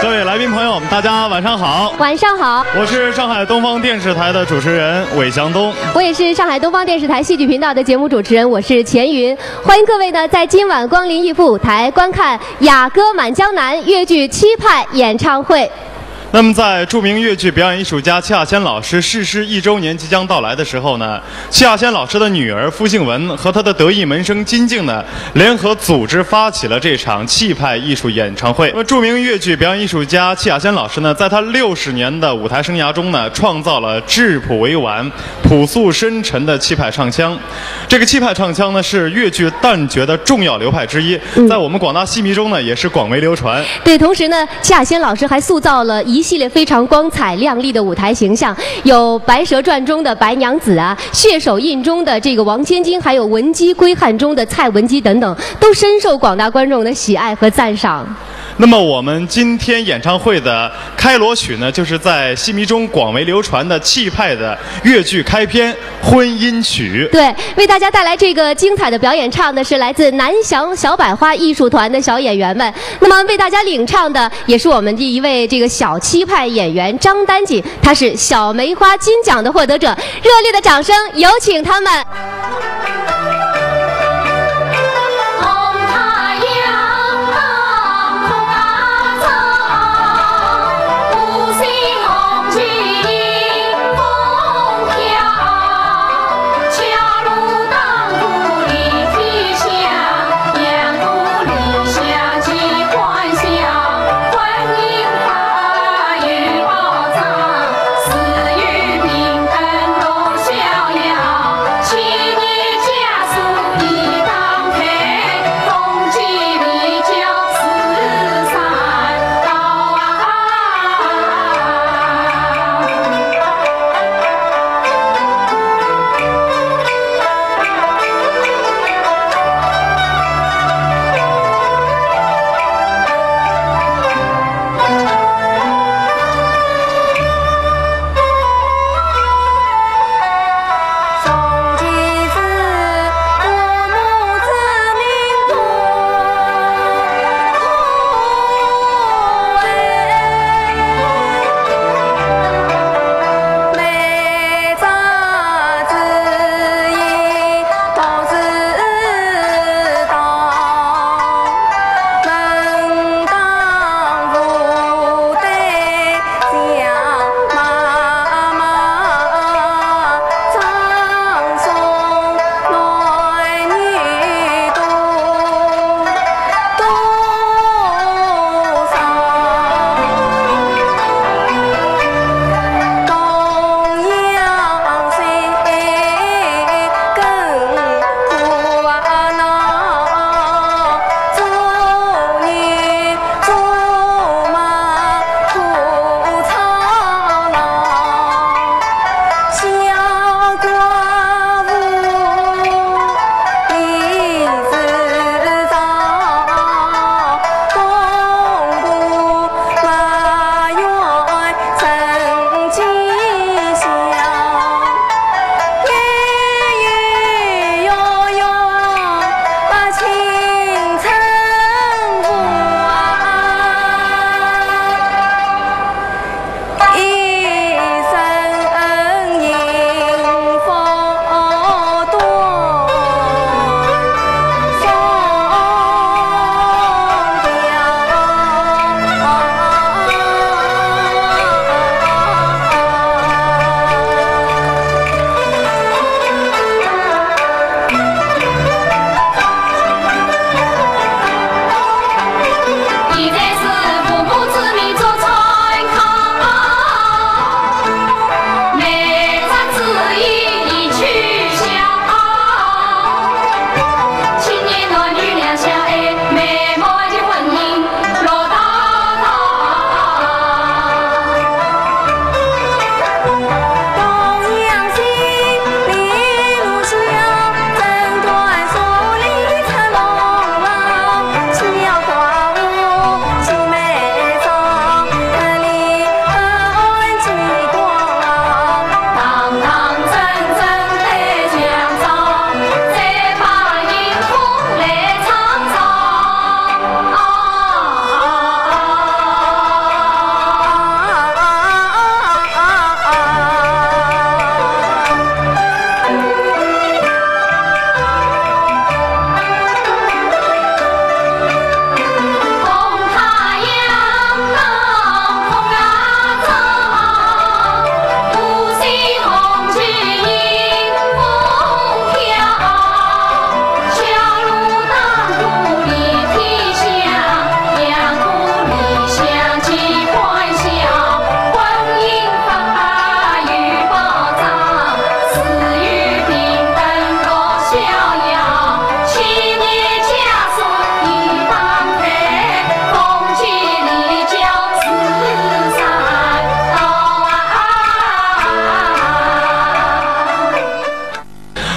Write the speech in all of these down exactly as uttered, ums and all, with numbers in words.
各位来宾朋友，大家晚上好。晚上好。我是上海东方电视台的主持人伟翔东。我也是上海东方电视台戏剧频道的节目主持人，我是钱云。欢迎各位呢，在今晚光临逸夫舞台，观看《雅歌满江南》越剧七派演唱会。那么，在著名越剧表演艺术家戚亚仙老师逝世一周年即将到来的时候呢，戚亚仙老师的女儿傅静文和她的得意门生金靖呢，联合组织发起了这场戚派艺术演唱会。那么，著名越剧表演艺术家戚亚仙老师呢，在她六十年的舞台生涯中呢，创造了质朴委婉、朴素深沉的戚派唱腔。这个戚派唱腔呢，是越剧旦角的重要流派之一，在我们广大戏迷中呢，也是广为流传。对，同时呢，戚亚仙老师还塑造了一系列非常光彩亮丽的舞台形象，有《白蛇传》中的白娘子啊，《血手印》中的这个王千金，还有《文姬归汉》中的蔡文姬等等，都深受广大观众的喜爱和赞赏。那么我们今天演唱会的开锣曲呢，就是在戏迷中广为流传的戚派的越剧开篇《婚姻曲》。对，为大家带来这个精彩的表演，唱的是来自南翔小百花艺术团的小演员们。那么为大家领唱的也是我们的一位这个小戚派演员张丹锦，她是小梅花金奖的获得者。热烈的掌声，有请他们。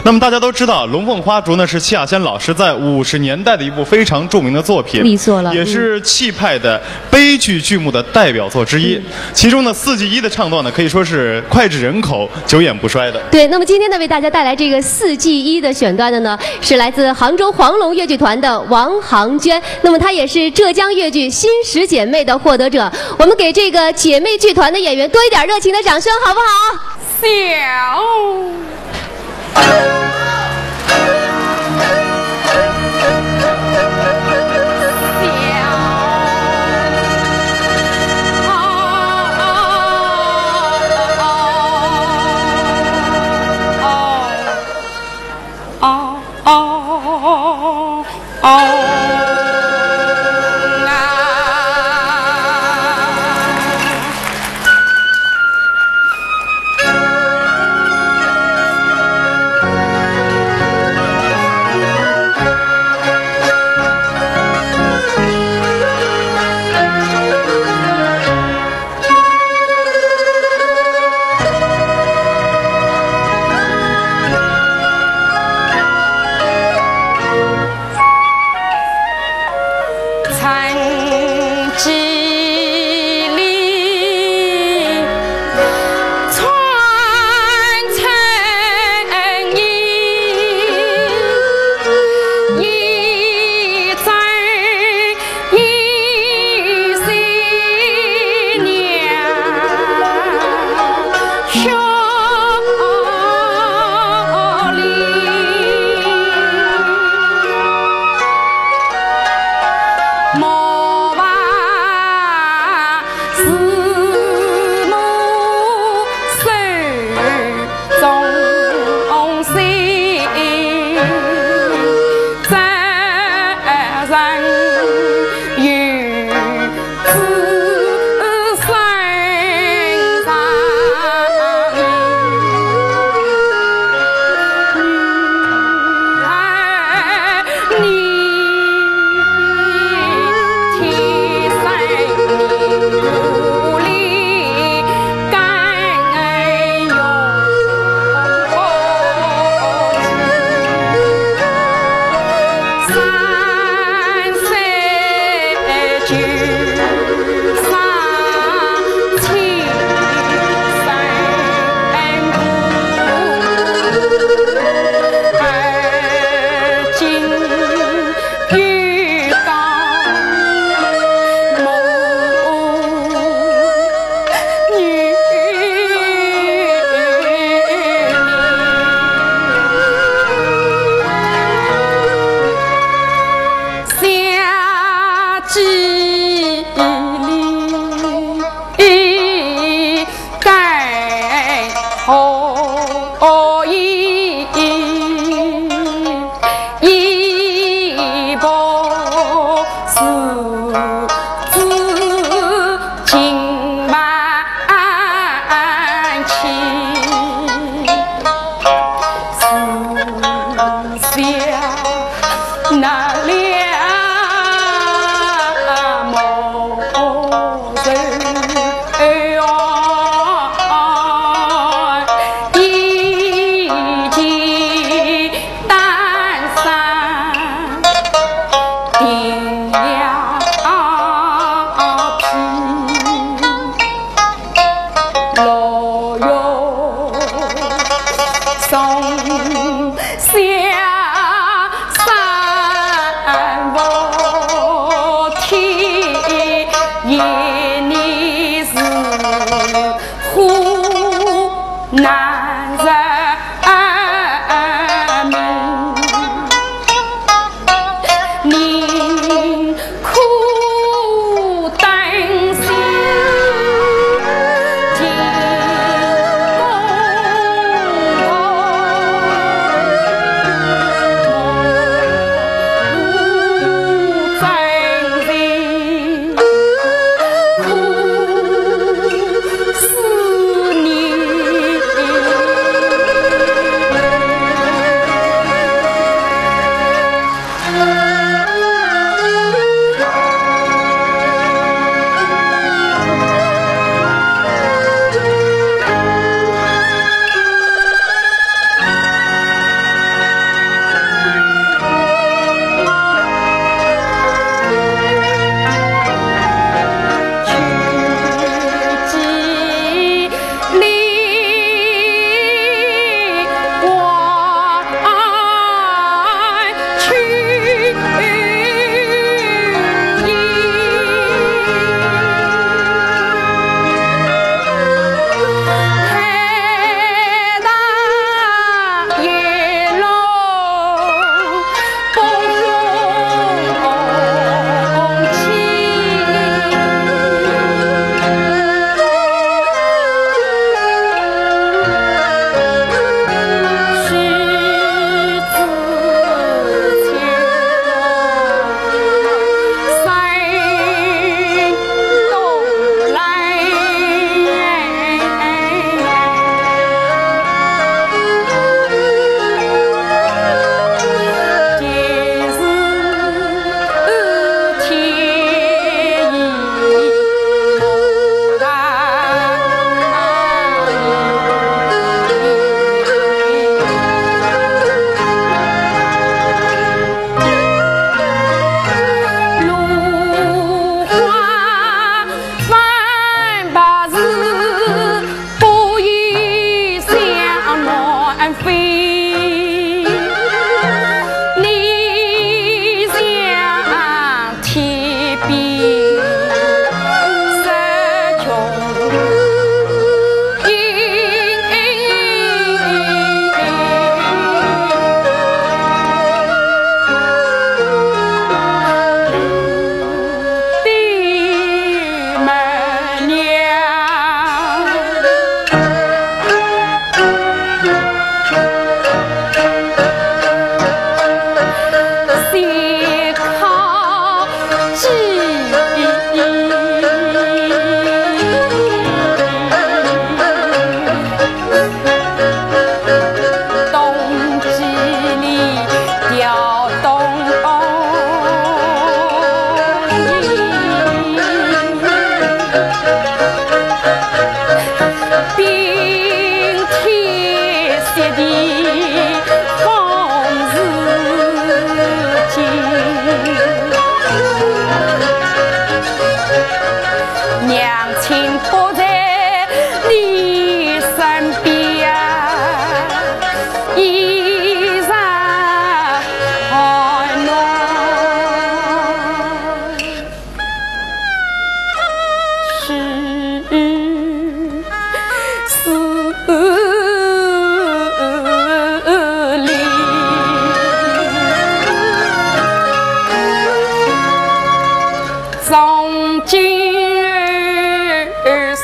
那么大家都知道，《龙凤花烛》呢是戚雅仙老师在五十年代的一部非常著名的作品，没错了，也是戚派的悲剧剧目的代表作之一。嗯。其中呢，四季一的唱段呢，可以说是脍炙人口、久演不衰的。对，那么今天呢，为大家带来这个四季一的选段的呢，是来自杭州黄龙越剧团的王航娟。那么她也是浙江越剧新十姐妹的获得者。我们给这个姐妹剧团的演员多一点热情的掌声，好不好？ 小。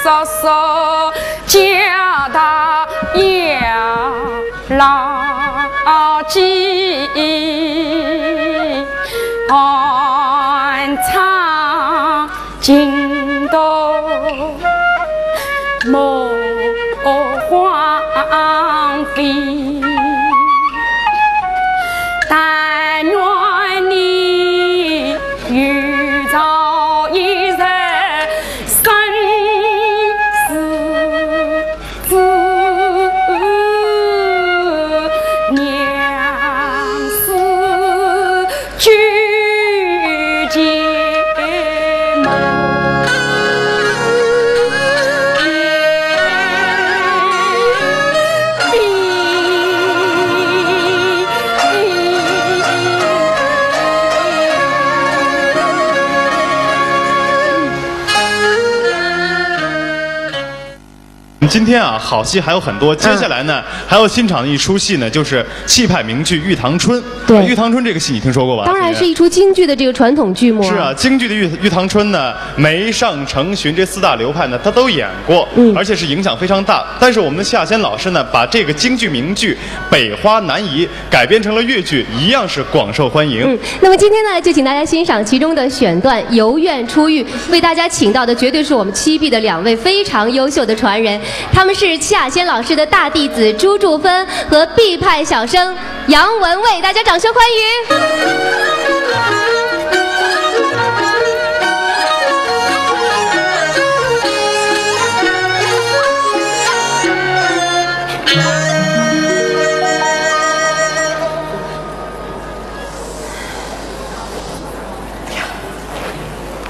叔叔叫他要牢记，寒窗尽度梦荒飞。但愿你 有朝一日生死之娘死居间门。 今天啊，好戏还有很多。接下来呢，还要欣赏的一出戏呢，就是气派名剧《玉堂春》。对，《玉堂春》这个戏你听说过吧？当然是一出京剧的这个传统剧目。是啊，京剧的《玉玉堂春》呢，梅上程፣ 寻这四大流派呢，他都演过，嗯，而且是影响非常大。但是我们的夏先老师呢，把这个京剧名剧《北花南移》改编成了越剧，一样是广受欢迎。嗯，那么今天呢，就请大家欣赏其中的选段《游院初遇》。为大家请到的绝对是我们七B的两位非常优秀的传人，他们是夏先老师的大弟子朱祝芬和毕派小生 杨文卫，大家掌声欢迎。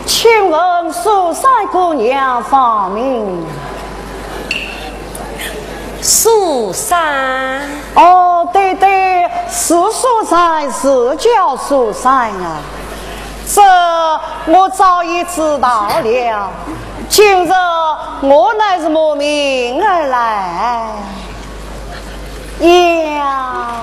请问苏三姑娘芳名？苏三。哦，对对，是苏三，是叫苏三啊。这我早已知道了。今日我乃是慕名而来。 呀。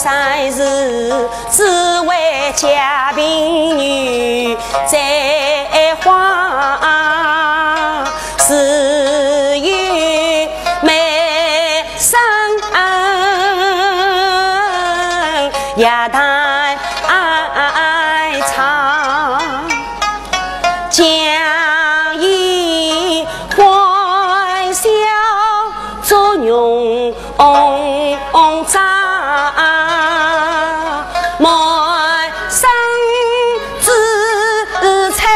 三世只为家贫女再荒，自幼卖身也弹唱，将以欢笑作容。 红妆，满身之彩。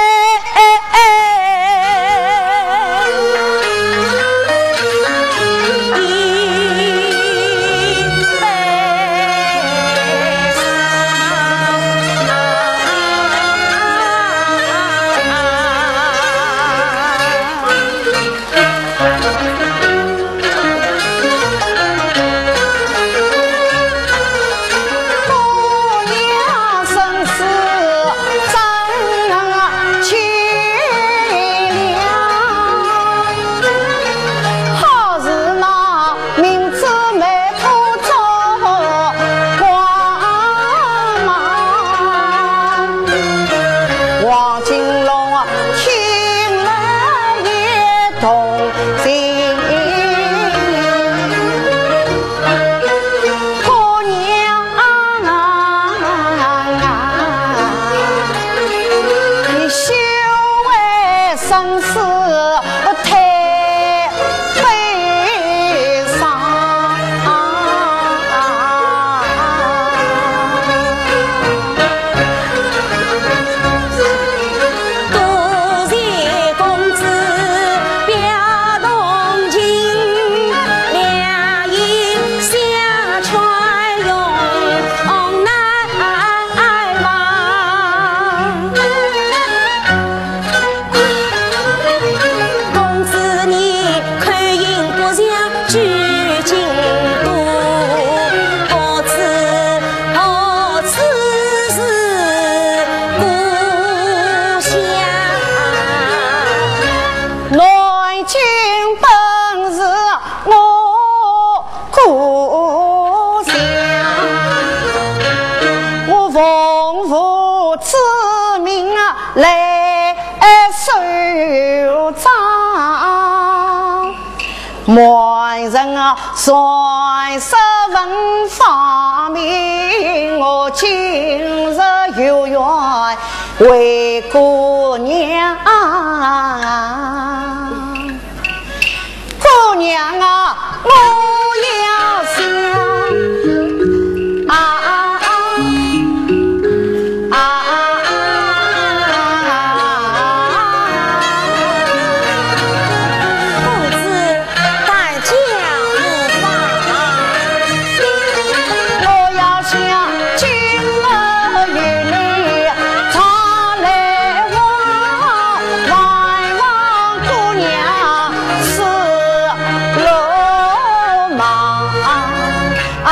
南京本是我故乡，我奉父之命来守庄。满人啊，传说文化名，我今日有缘回姑娘。 姑娘啊，我要想啊啊啊啊啊！公子但讲无妨。我要想今日与你 常来往，望望姑娘是罗马。啊啊啊啊！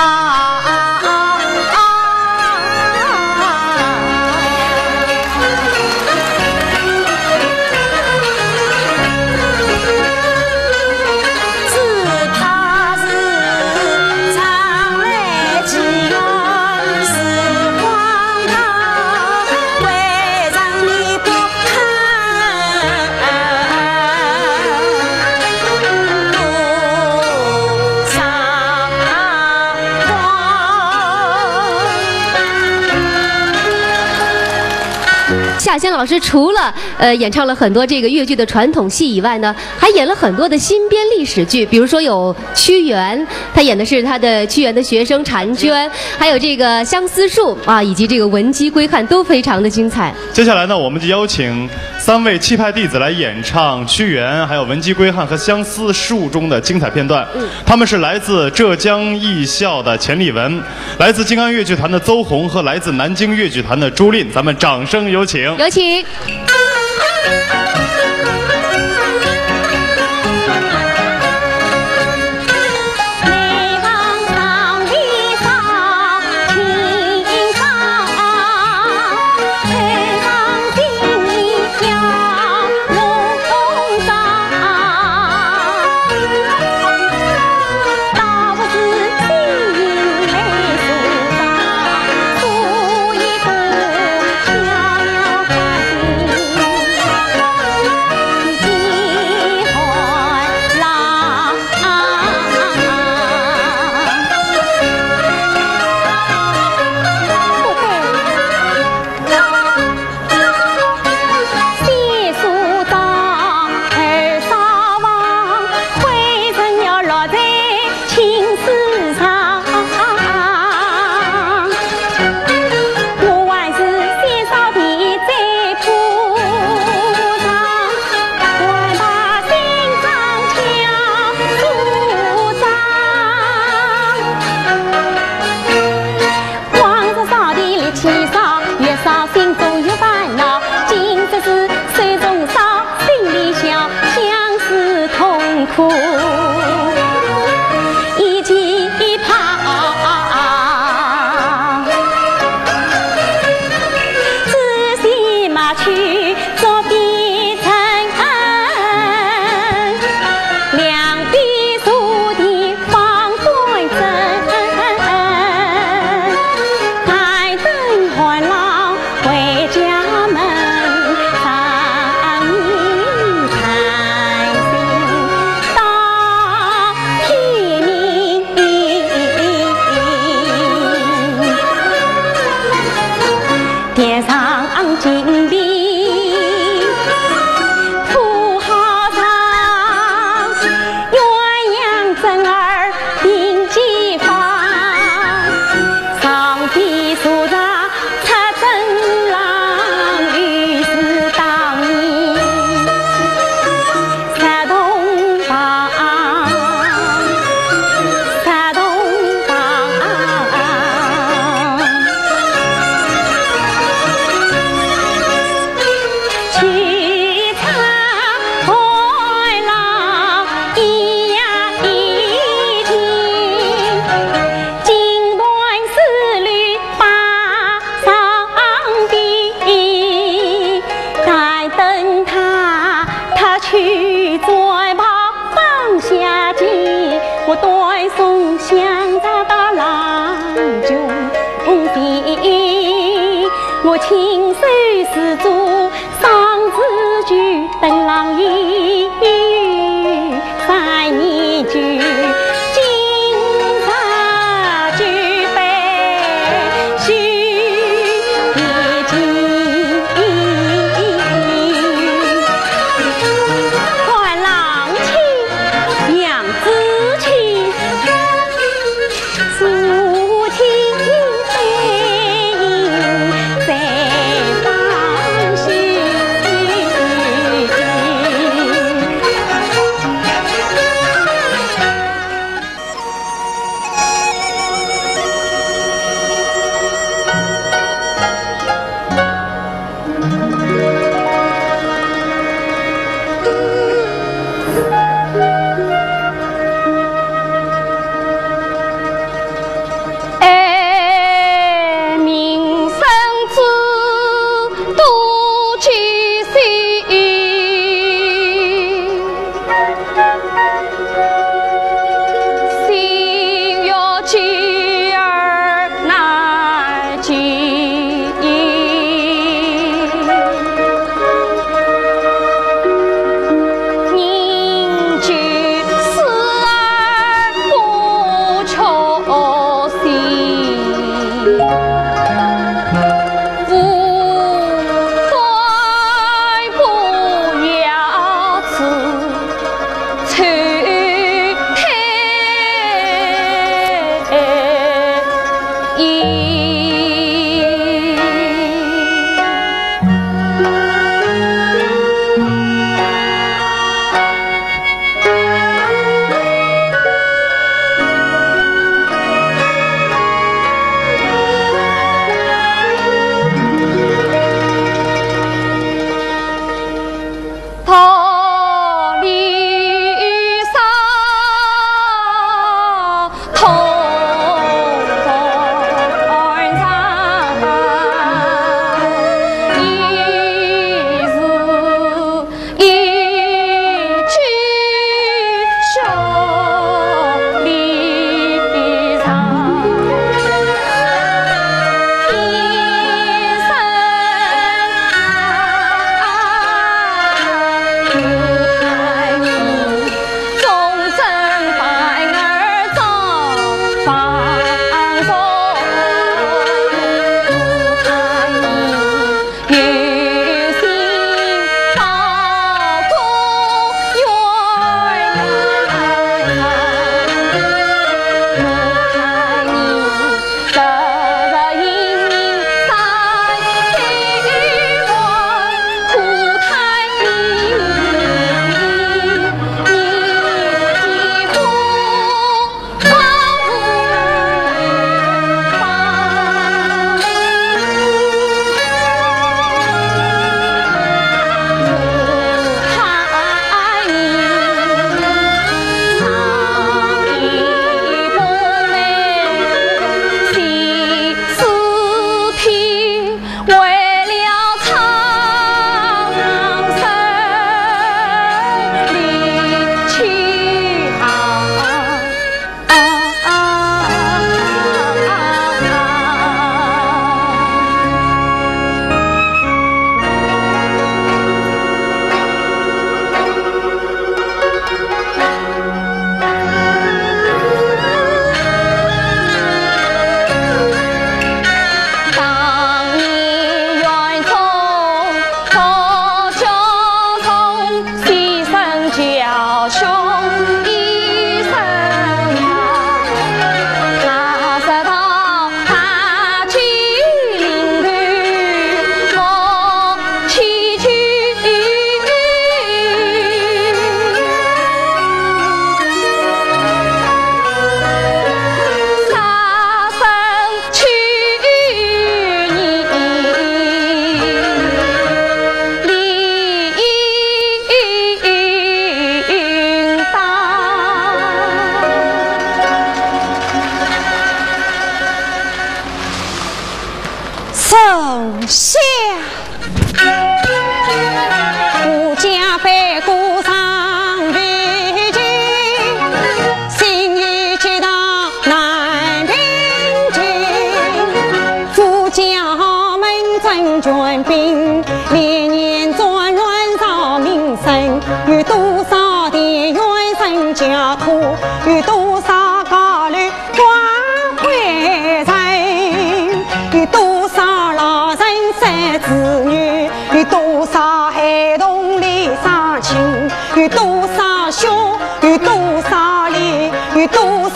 夏鲜老师除了，呃，演唱了很多这个越剧的传统戏以外呢，还演了很多的新编历史剧，比如说有《屈原》，她演的是她的屈原的学生婵娟，还有这个《相思树》啊，以及这个《闻鸡归汉》，都非常的精彩。接下来呢，我们就邀请三位戚派弟子来演唱《屈原》、还有《闻鸡归汉》和《相思树》中的精彩片段。嗯。他们是来自浙江艺校的钱丽文，来自静安越剧团的邹红和来自南京越剧团的朱琳，咱们掌声有请。有请。想着到郎君的，我亲手施主双子酒，等郎爷三年酒，今朝酒杯休别尽。 看郎亲娘子亲，诉亲悲在上心。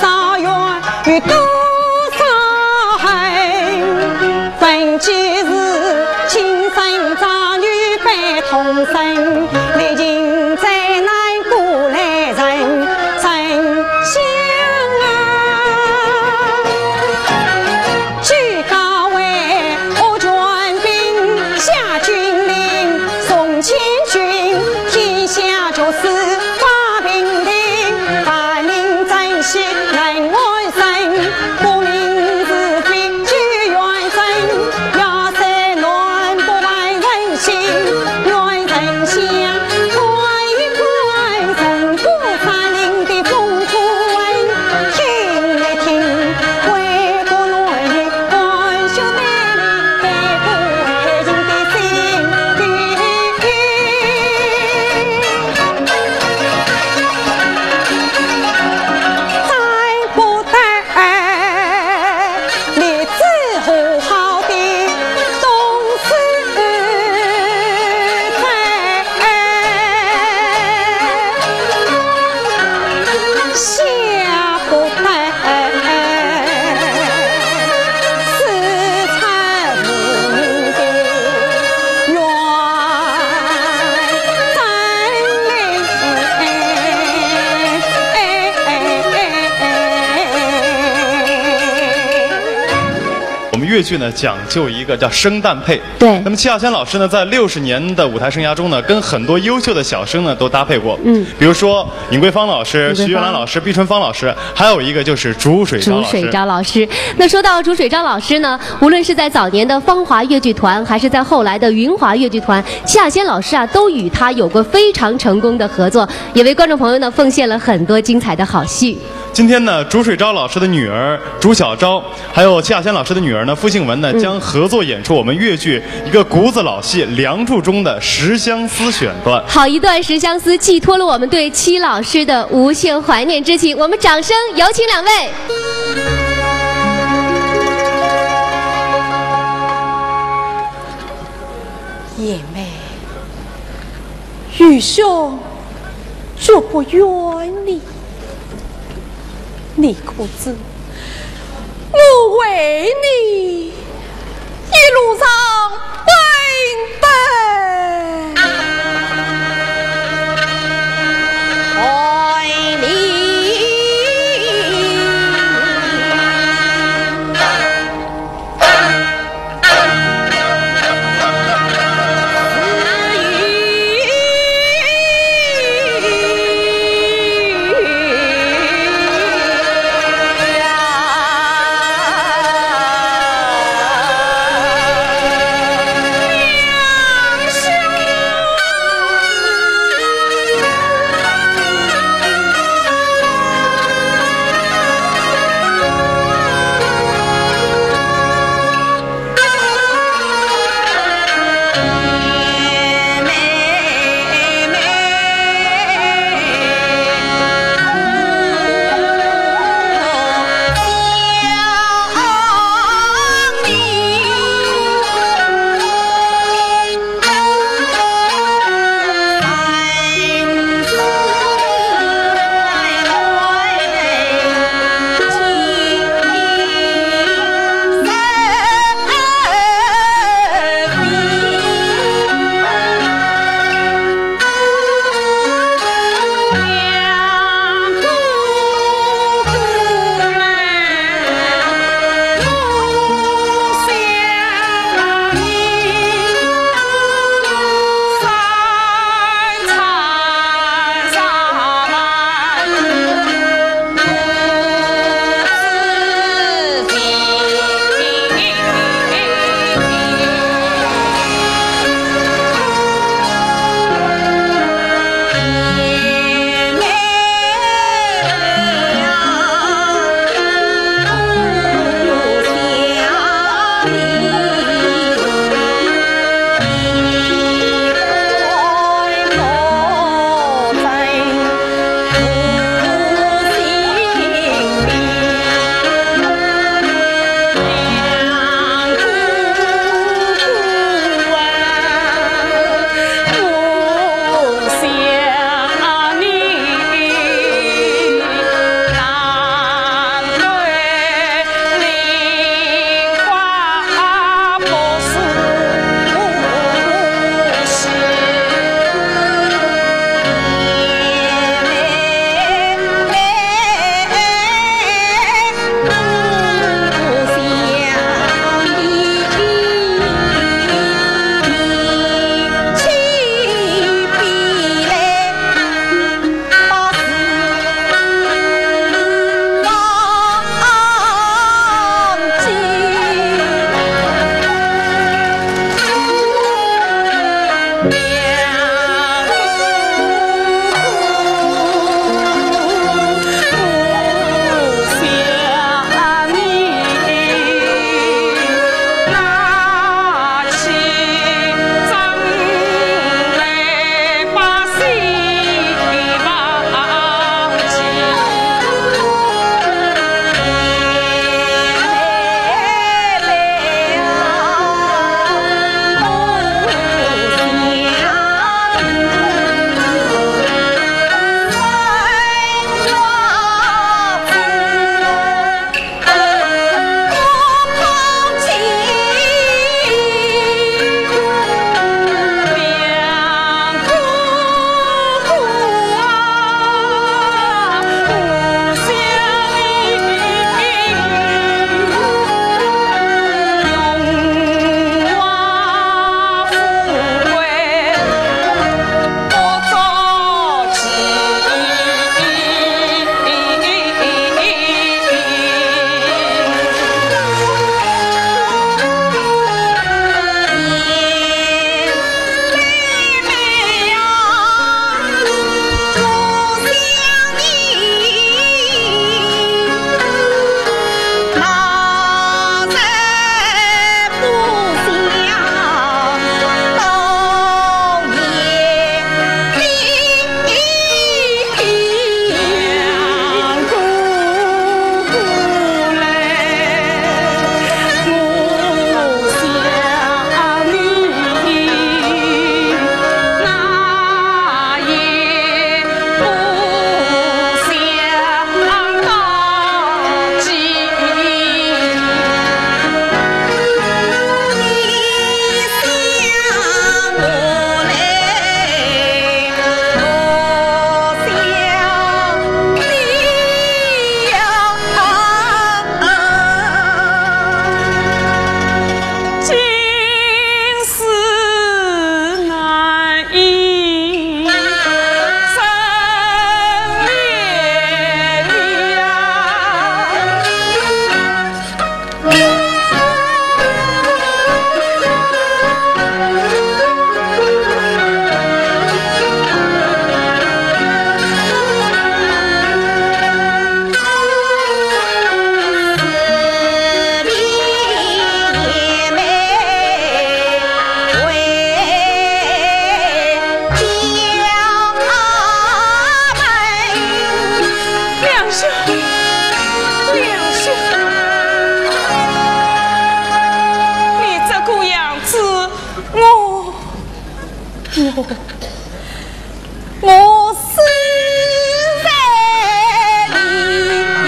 大冤有多少恨？问几时亲生长女被痛生，历尽灾难过来人，真相啊！ 居高位，握权柄，下军令，送千军，天下局势摆平定，万民珍惜能安身，国民是非救元神，要塞乱不乱人心，乱人心，关一关人不杀人的风土人，听一听。 我们越剧呢，讲究一个叫生旦配。对。那么戚亚仙老师呢，在六十年的舞台生涯中呢，跟很多优秀的小生呢都搭配过。嗯。比如说尹桂芳老师、尹桂芳。徐月兰老师、毕春芳老师，还有一个就是竺水昭老师。竺水昭老师。那说到竺水昭老师呢，无论是在早年的芳华越剧团，还是在后来的云华越剧团，戚亚仙老师啊，都与他有过非常成功的合作，也为观众朋友呢奉献了很多精彩的好戏。 今天呢，竺水昭老师的女儿竺晓昭，还有戚亚仙老师的女儿呢，付幸文呢，嗯。将合作演出我们越剧一个古子老戏《梁祝》中的《拾相思》选段。好一段《拾相思》，寄托了我们对戚老师的无限怀念之情。我们掌声有请两位。贤妹，愚兄 决不怨你。你可知，我为你一路上奔波，为你 我我是在你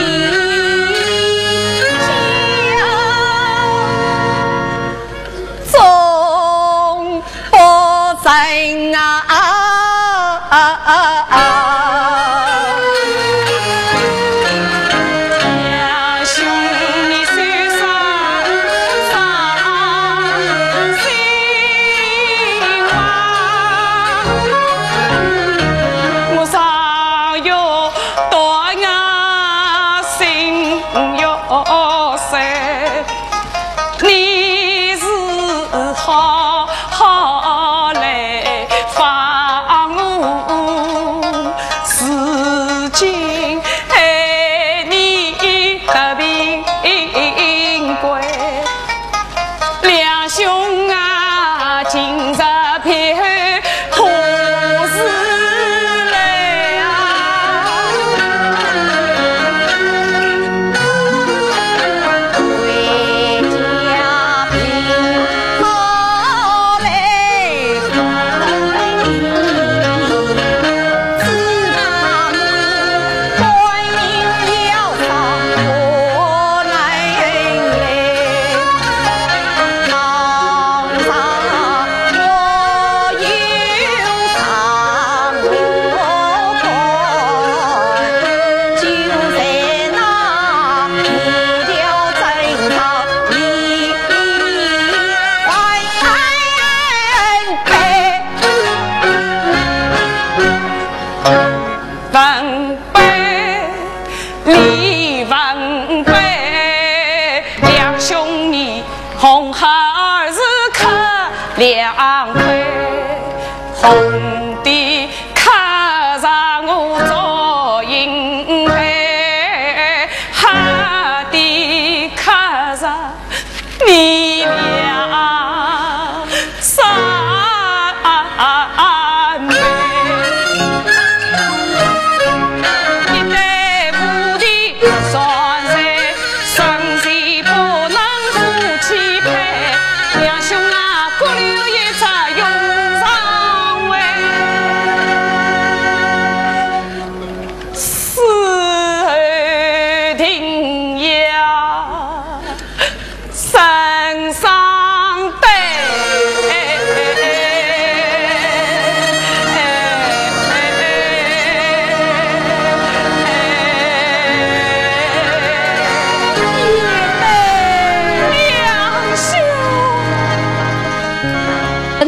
家。中不成啊。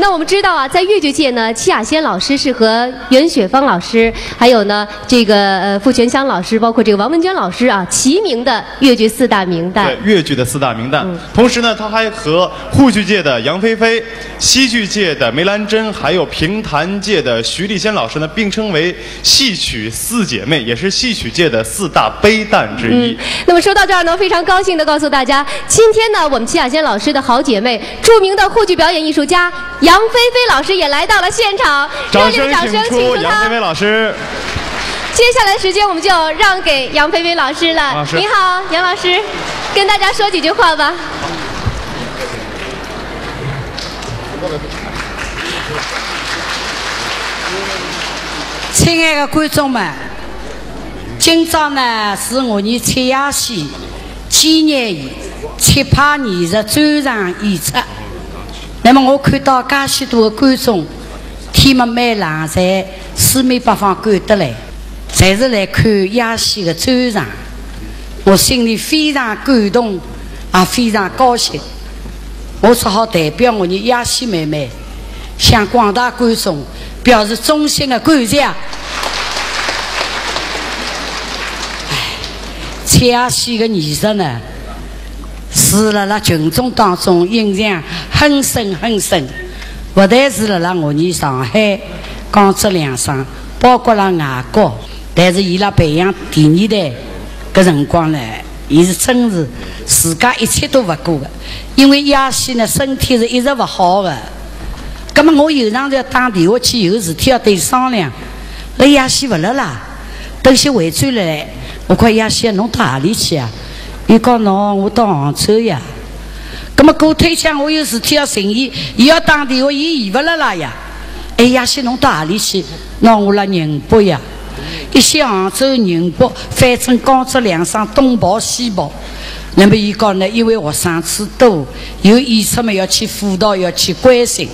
那我们知道啊，在越剧界呢，戚雅仙老师是和袁雪芳老师，还有呢这个呃傅泉香老师，包括这个王文娟老师啊齐名的越剧四大名旦。对，越剧的四大名旦。同时呢，他还和沪剧界的杨菲菲、戏剧界的梅兰珍，还有评弹界的徐丽仙老师呢并称为戏曲四姐妹，也是戏曲界的四大悲旦之一。那么说到这儿呢，非常高兴的告诉大家，今天呢我们戚雅仙老师的好姐妹，著名的沪剧表演艺术家杨菲菲老师也来到了现场，热烈的掌声请出她。杨菲菲老师。接下来时间我们就让给杨菲菲老师了。您好，杨老师，跟大家说几句话吧。亲爱的观众们，今朝呢是我伲戚雅仙纪念于七百二十周岁生日。那么我看到介许多的观众，天门蛮冷，侪四面八方赶得来，侪是来看雅仙的周生。我心里非常感动，也非常高兴。我只好代表我伲雅仙妹妹，向广大观众表示衷心的感谢。戚雅仙的艺术呢，是辣辣群众当中印象很深很深，勿但是辣辣我伲上海、江浙两省，包括辣外国，但是伊辣培养第二代个辰光呢，伊是真是自家一切都勿顾个，因为雅仙呢身体是一直勿好个。葛末我有辰光要打电话去，有事体要对伊商量，辣雅仙勿辣啦。 等歇回转来，我讲雅仙侬到何里去啊？伊讲喏，我到杭州呀。葛末过脱一歇我有事体要寻伊，伊要打电话，伊，伊勿辣啦呀。哎呀，歇侬到何里去？喏，我辣宁波呀。一歇杭州、宁波，反正江浙两省东跑西跑。那么伊讲呢，因为学生子多，有演出嘛要去辅导，要去关心。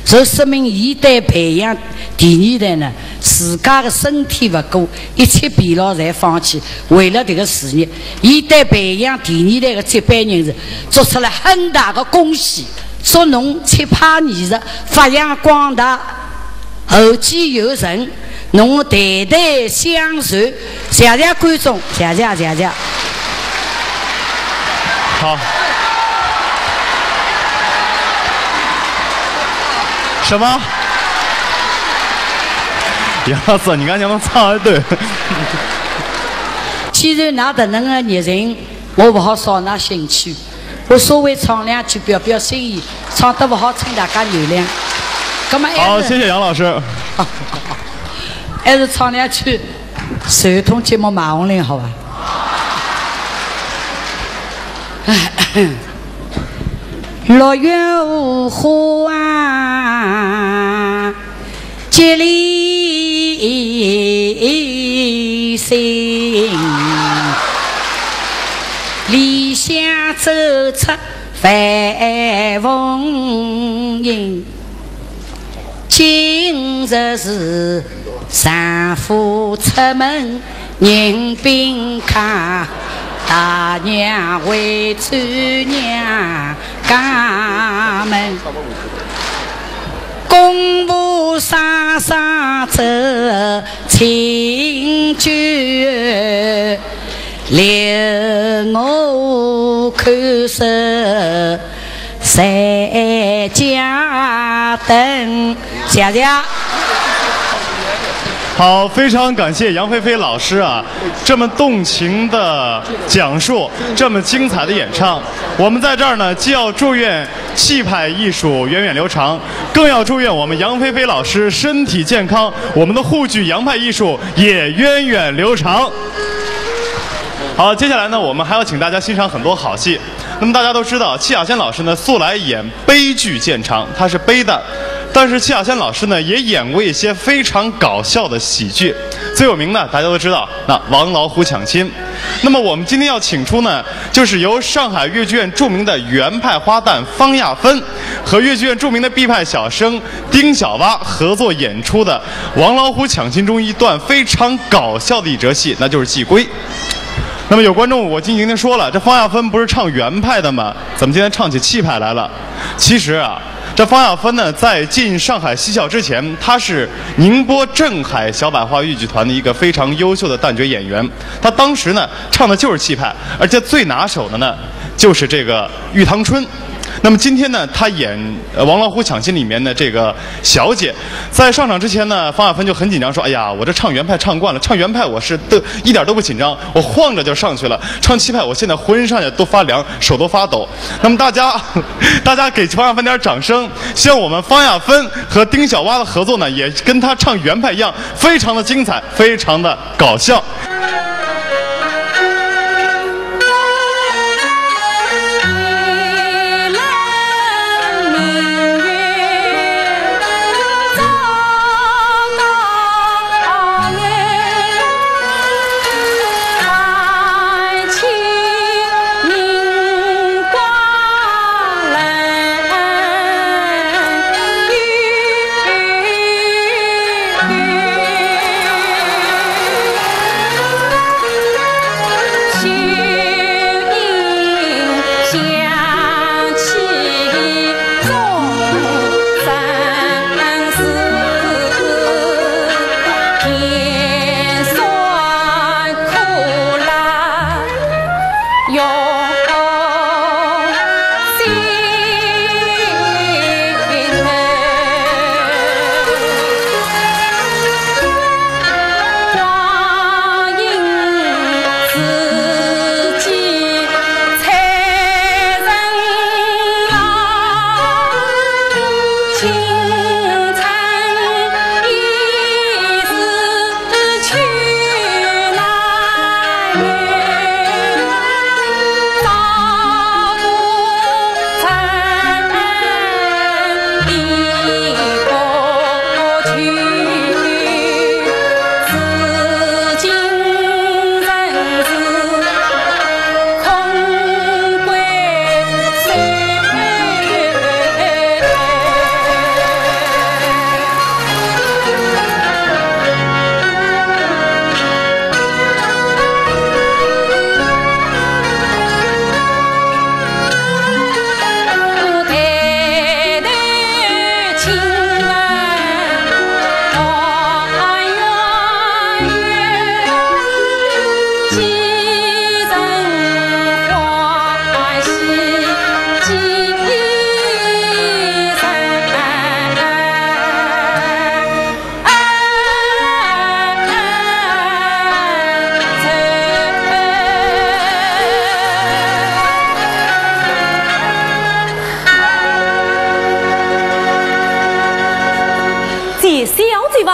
就说明伊对培养第二代呢，自家个身体勿顾，一切疲劳侪放弃，为了迭个事业，伊对培养第二代个接班人是做出了很大个贡献。 祝侬接班艺术发扬光大，后继有人，侬代代相传。谢谢观众，谢谢，谢谢。好。什么？杨老师，你刚才能唱一段？既然㑚迭能个热情，我勿好扫㑚兴趣。 我稍微唱两句表表心意，唱得勿好请大家原谅。葛末还是好，谢谢杨老师。还是唱两句传统节目《马红绫》好伐？六月荷花啊， 接连心，里向走出万凤迎。今日是丈夫出门迎宾客，大娘回转娘 家门，公婆双双走亲眷，留我看守在家等。谢谢。好，非常感谢杨菲菲老师啊，这么动情的讲述，这么精彩的演唱。 我们在这儿呢，既要祝愿气派艺术源远流长，更要祝愿我们杨菲菲老师身体健康，我们的沪剧杨派艺术也源远流长。好，接下来呢，我们还要请大家欣赏很多好戏。那么大家都知道，戚雅仙老师呢，素来演悲剧见长，她是悲旦。但是戚雅仙老师呢，也演过一些非常搞笑的喜剧，最有名的大家都知道，那《王老虎抢亲》。 那么我们今天要请出呢，就是由上海越剧院著名的原派花旦方亚芬和越剧院著名的毕派小生丁小蛙合作演出的《王老虎抢亲》中一段非常搞笑的一折戏，那就是《祭龟》。那么有观众，我今天已经说了，这方亚芬不是唱原派的吗？怎么今天唱起气派来了？其实啊，这方亚芬呢，在进上海戏校之前，她是宁波镇海小百花越剧团的一个非常优秀的旦角演员。她当时呢， 唱的就是气派，而且最拿手的呢，就是这个玉堂春。那么今天呢，她演呃《王老虎抢亲》里面的这个小姐，在上场之前呢，方亚芬就很紧张，说：“哎呀，我这唱原派唱惯了，唱原派我是都一点都不紧张，我晃着就上去了。唱气派，我现在浑身上下都发凉，手都发抖。”那么大家，大家给方亚芬点掌声，希望我们方亚芬和丁小蛙的合作呢，也跟她唱原派一样，非常的精彩，非常的 搞笑。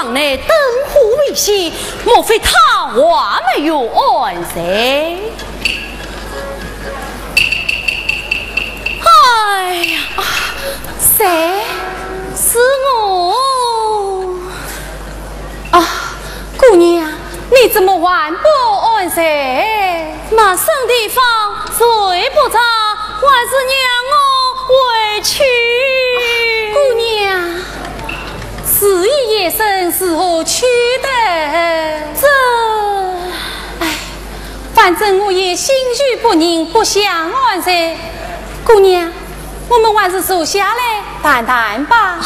内灯火未熄，莫非他还没有安睡？哎呀，谁？是我。啊，姑娘，你怎么还不安睡？那沈殿方睡不着，还是让我回去。姑娘， 时已夜深，如何去得？这……哎，反正我也心绪不宁，不想安睡。姑娘，我们还是坐下来谈谈吧。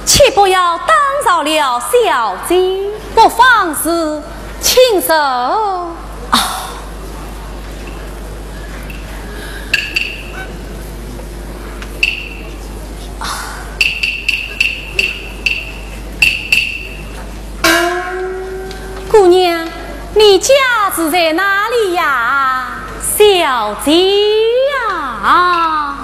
且不要打扰了小姐。不妨事，请坐。啊。 姑娘，你家住在哪里呀？小姐呀。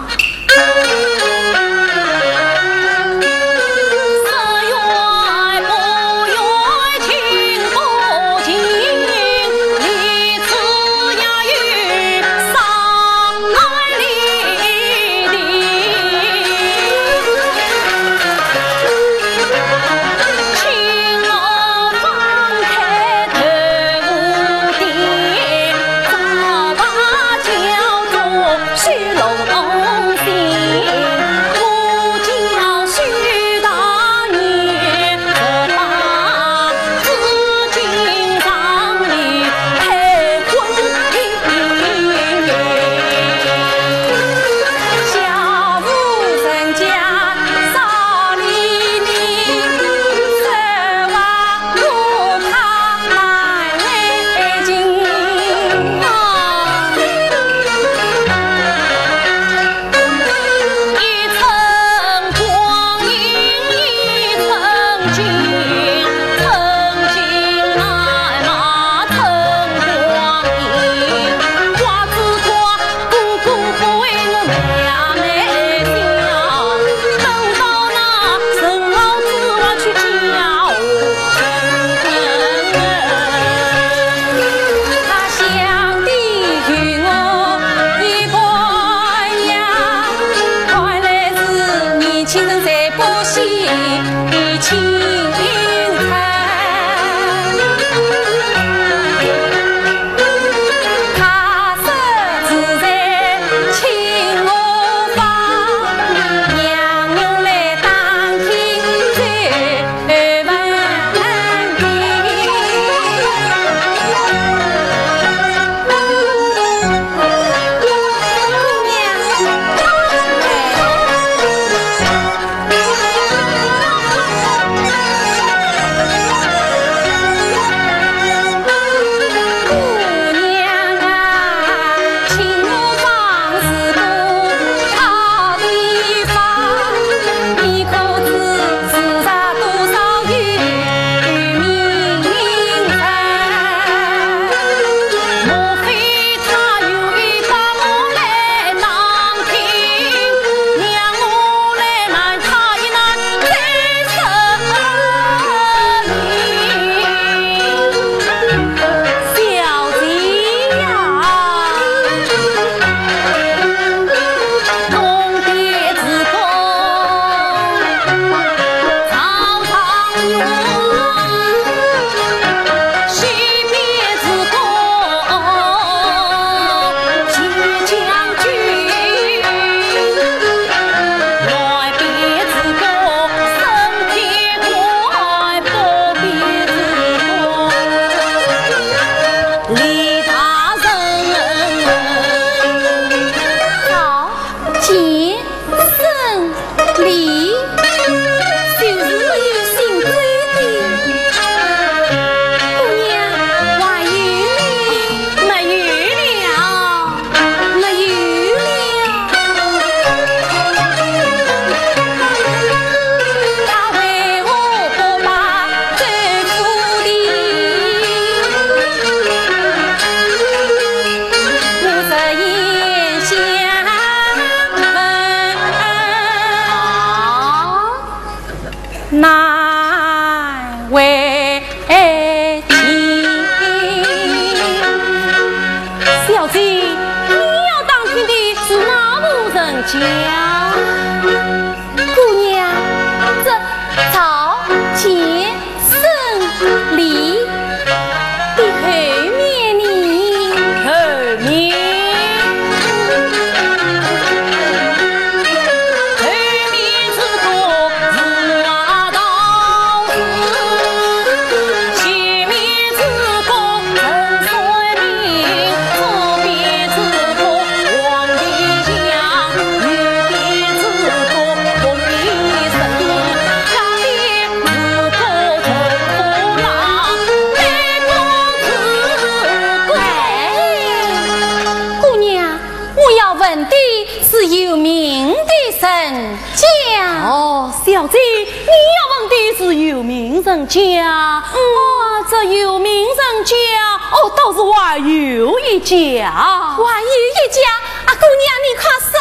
姑娘，这朝见胜利的后面呢？后面，后面是个是啊道士，前面是个陈三明，左边是个王林祥，右边是个 哎，姑娘，我要问的是有名的人家。哦，小姐，你要问的是有名人家。嗯。哦，这有名人家，哦，倒是还有一家。还有一家？啊，姑娘，你快说。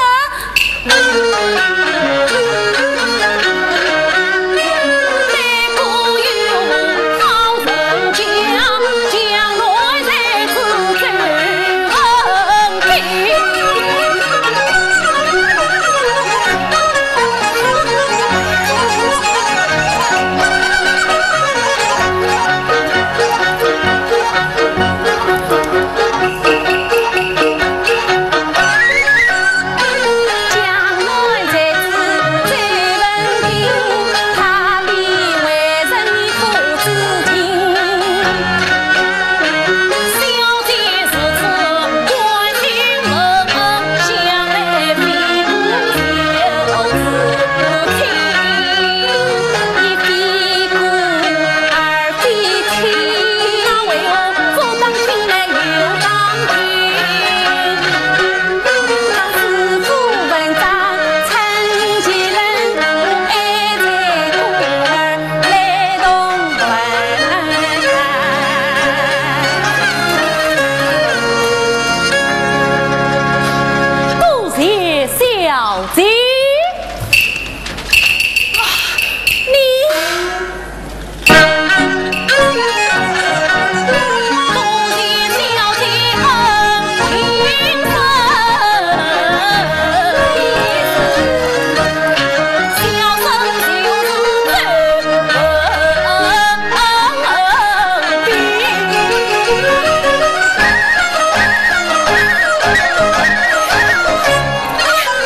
多谢小姐。 你。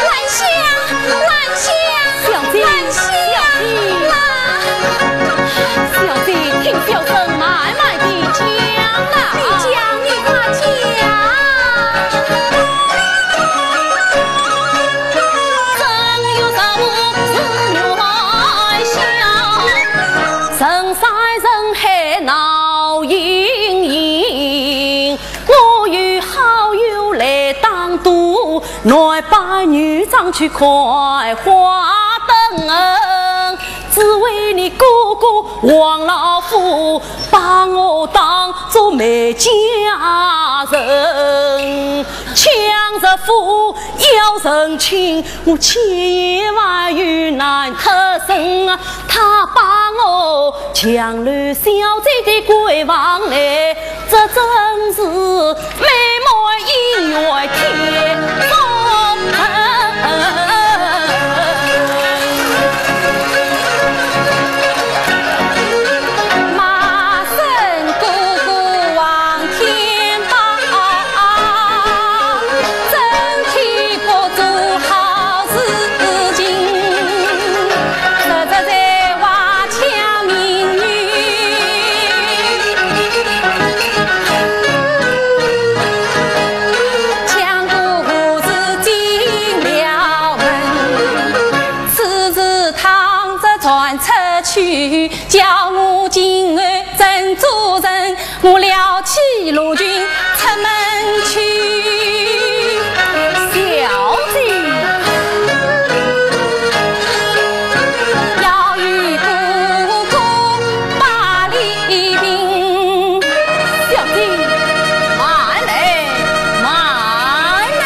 兰香，兰香，小姐，兰香，小姐。小姐，听小生慢慢地讲啦。你讲，你快讲。正月十五是元宵，人山人海闹盈盈， 我有好友来打赌，男扮女装去看花灯，只为你哥哥王老五把我当作没家人，抢着富要成亲，我千言万语难脱身啊，他把我强留小姐的闺房来， 这真是美梦姻缘天作。小姐。小姐，慢来，慢来。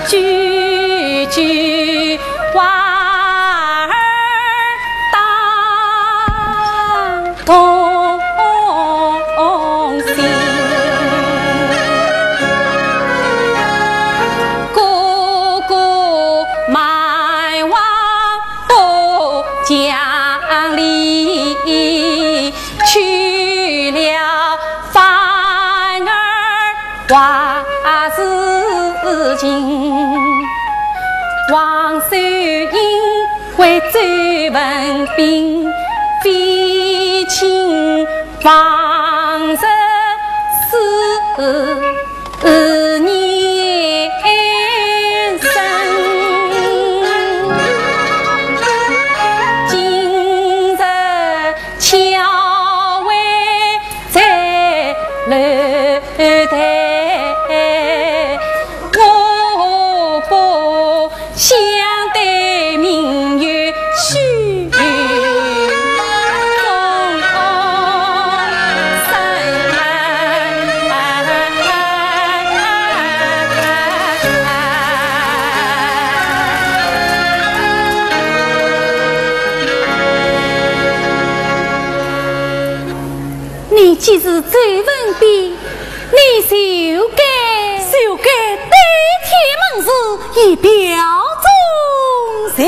句句话儿当动心，个个蛮王都讲理，去了反而 话事情，王守仁为周文宾，非亲王侄是年生。今日巧会 在楼台，我不想对明月许中山。 你既是周文宾，你就该，就该对天盟誓，以表忠心。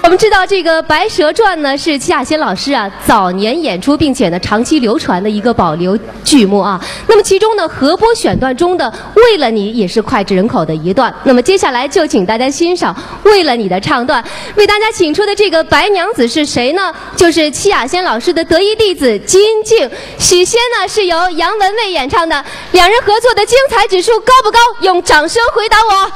我们知道这个《白蛇传》呢，是戚雅仙老师啊早年演出，并且呢长期流传的一个保留剧目啊。那么其中呢，合播选段中的《为了你》也是脍炙人口的一段。那么接下来就请大家欣赏《为了你》的唱段。为大家请出的这个白娘子是谁呢？就是戚雅仙老师的得意弟子金靖。许仙呢是由杨文蔚演唱的，两人合作的精彩指数高不高？用掌声回答我。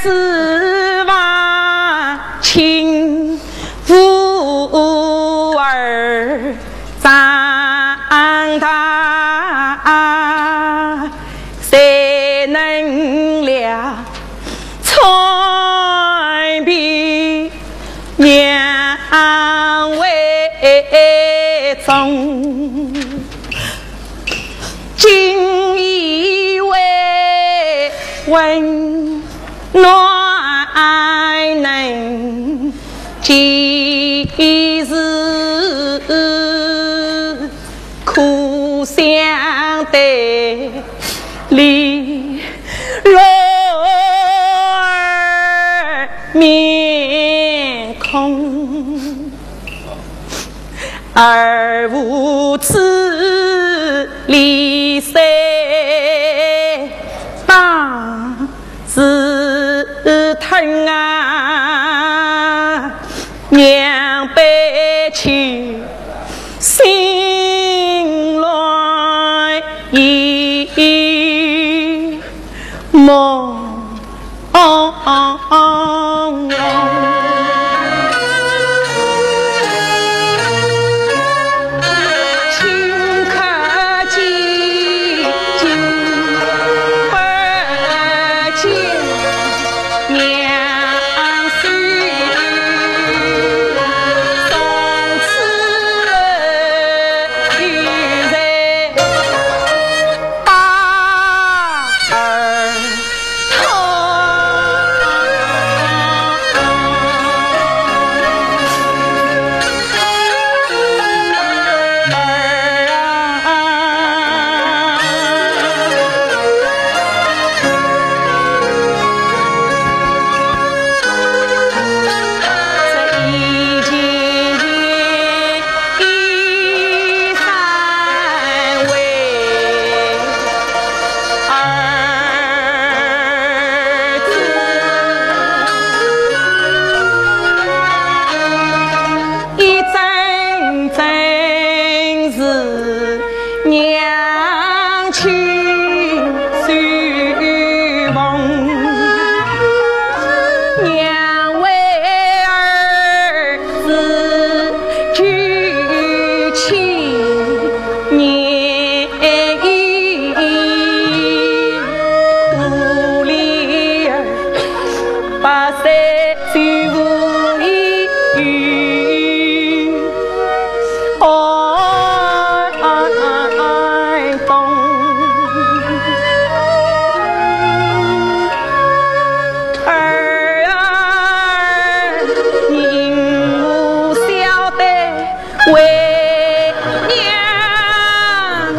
子房亲无儿长大，谁能了川边娘为重？ 锦衣卫温暖能及时，苦相对立落儿面孔。 而无此理，谁当自吞啊？娘悲泣，心乱意梦。 一阵阵是娘亲手捧，娘为儿子举起年幼，苦里儿 八岁就无依，哎，哎，哎，哎，东。儿啊，人无孝的为娘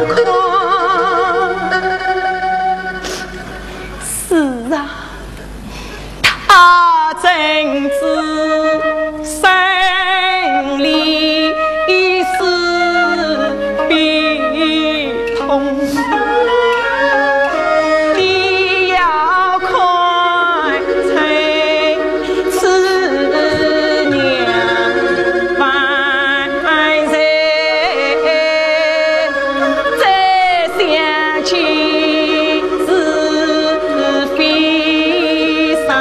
哭。 是啊，他真是生离死别痛。你要看成此娘万岁。 再想起是非常。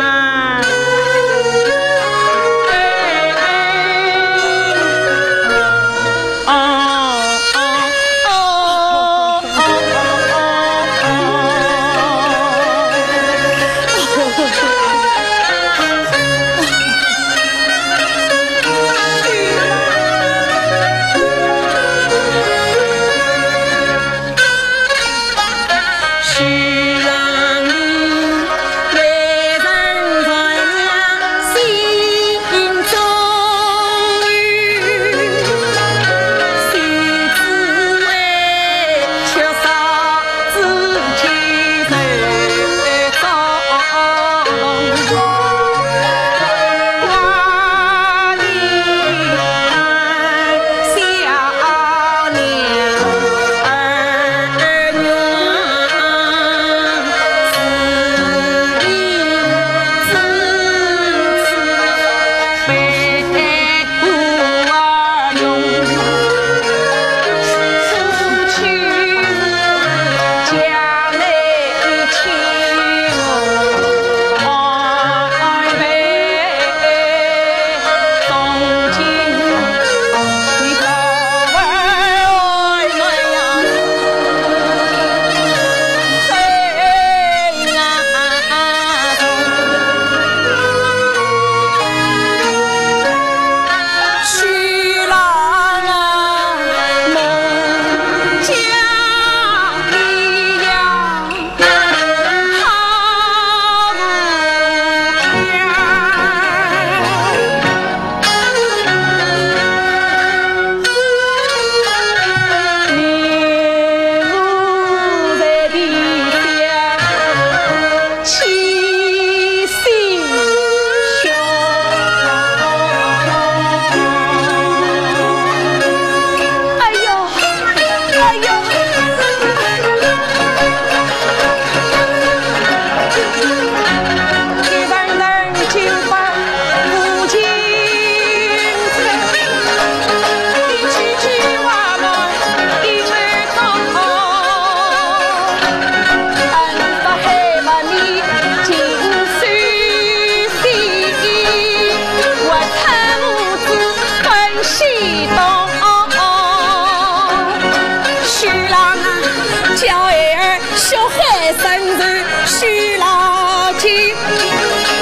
就喊声是许老吉，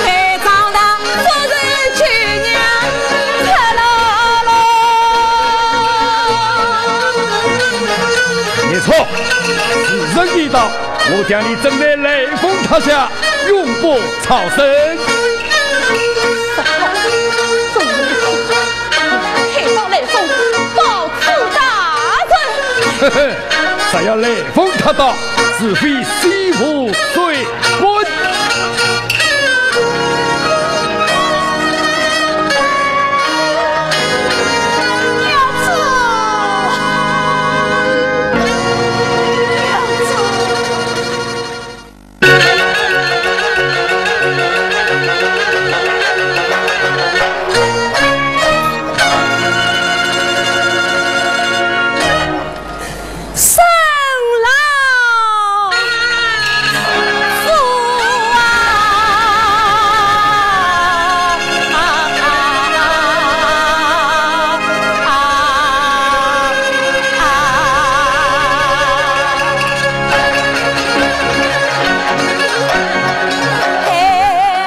陪葬的夫人去年克劳劳。没错，时辰已到，我将你整在雷峰塔下，永不超生。快到雷峰，报此大人。嘿嘿，只要雷峰塔倒，是非死无罪。 滚！娘子，娘子。 生老福啊！孩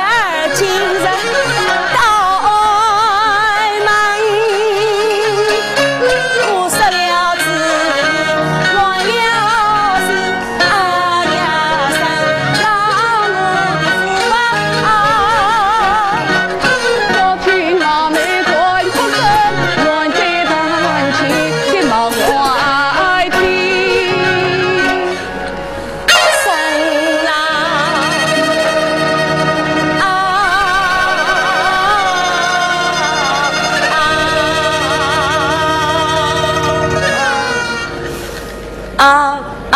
儿今日到 门，我失了志，乱了心，啊呀，生了我的福啊！我听阿妹传出声，乱在谈起的毛怪听。 生啦！啊！啊！啊！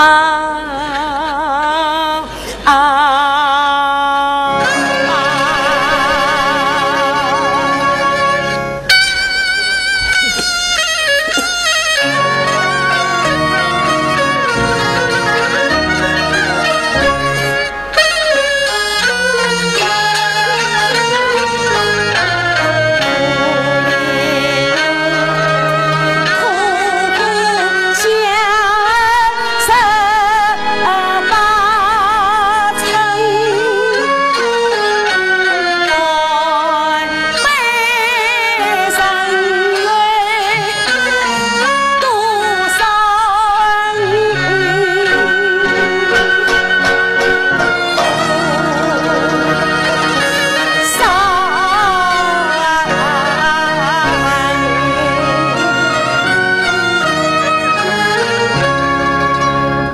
啊！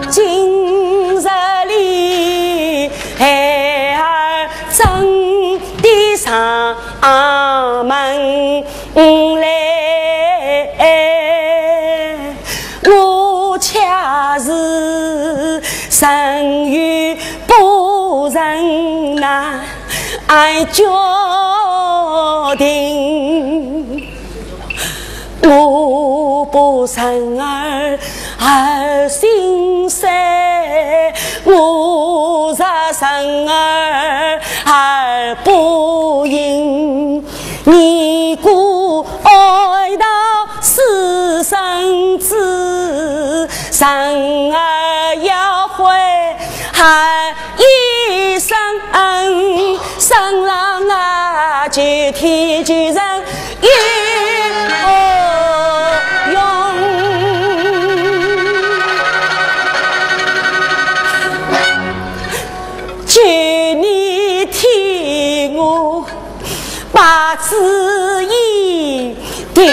今日里孩儿真的上门来，我却是人与不人难决定。 我不生儿而心碎，我若生儿而不幸，你故哀悼私生子，生儿要悔恨 一声，生郎啊，救天救人有何用？求你替我 把子义定。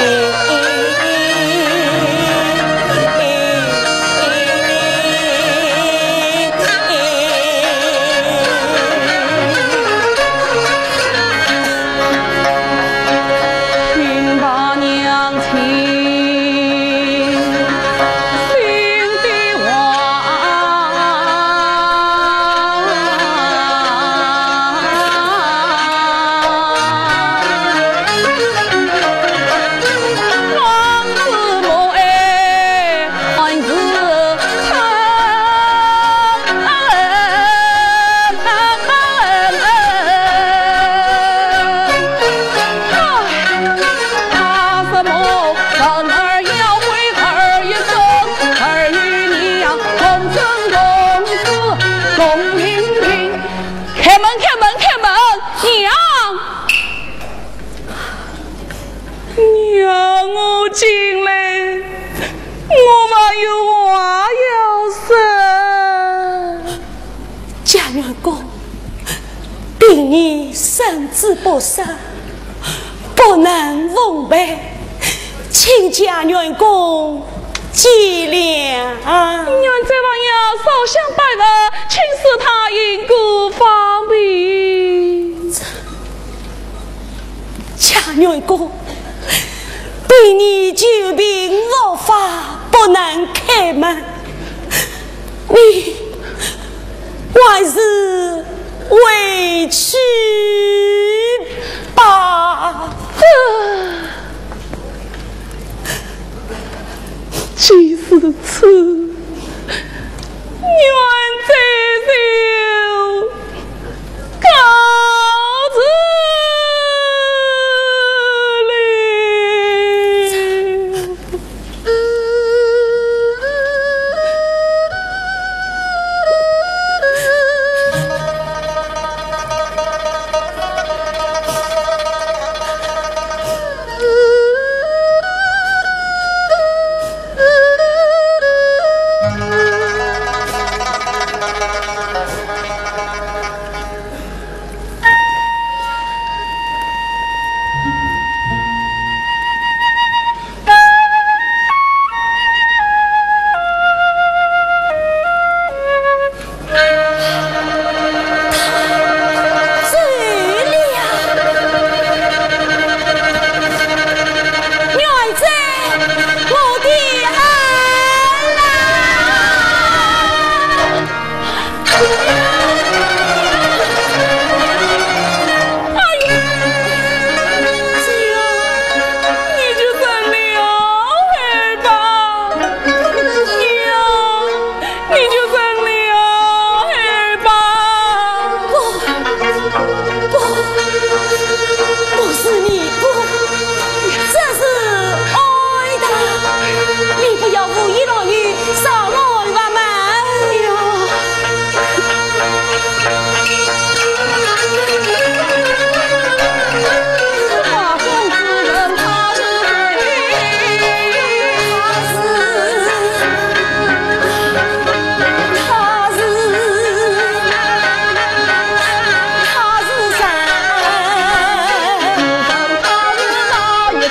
公，平日身子不适，不能奉陪，请家元公见谅。元帅王爷烧香拜佛，请恕他因故方便。家元公，平日久病无法，不能开门。 你还是回去吧。既是此，元帅就告辞了。 哎呀，这样，你就认了孩儿吧。娘，你就认了孩儿吧。不，不，不是你不，这是哀的。你不要无依无靠，上来吧嘛。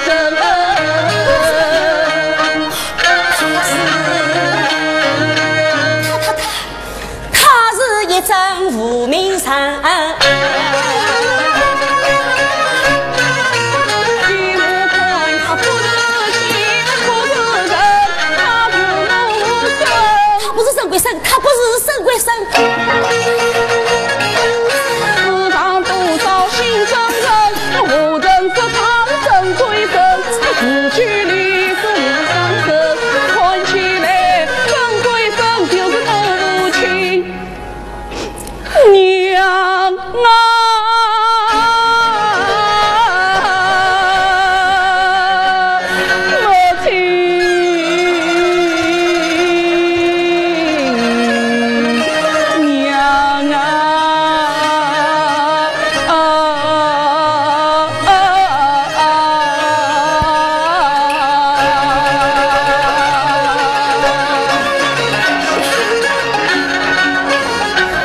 他，他，他，他是一阵无名山。 他不是沈桂生，他不是沈桂生。世上多少姓沈人，无人知他是沈桂生。字句里是无声声，看起来沈桂生就是我母亲。 娘啊，母亲，娘啊，啊，啊，啊。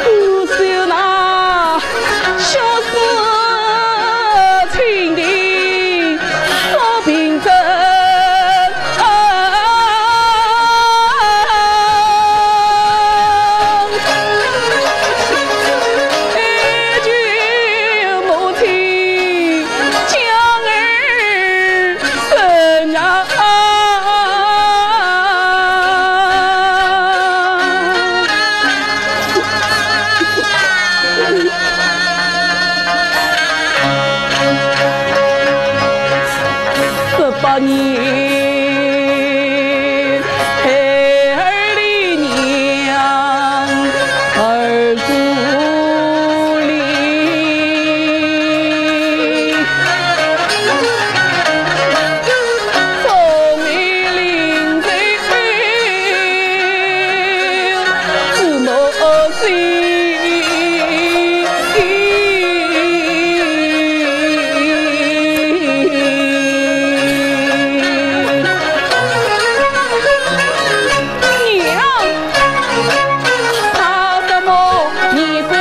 我是那血洗亲情做凭证。 十八年，孩儿的娘儿故里，从未临走这么 娘，怕什么你不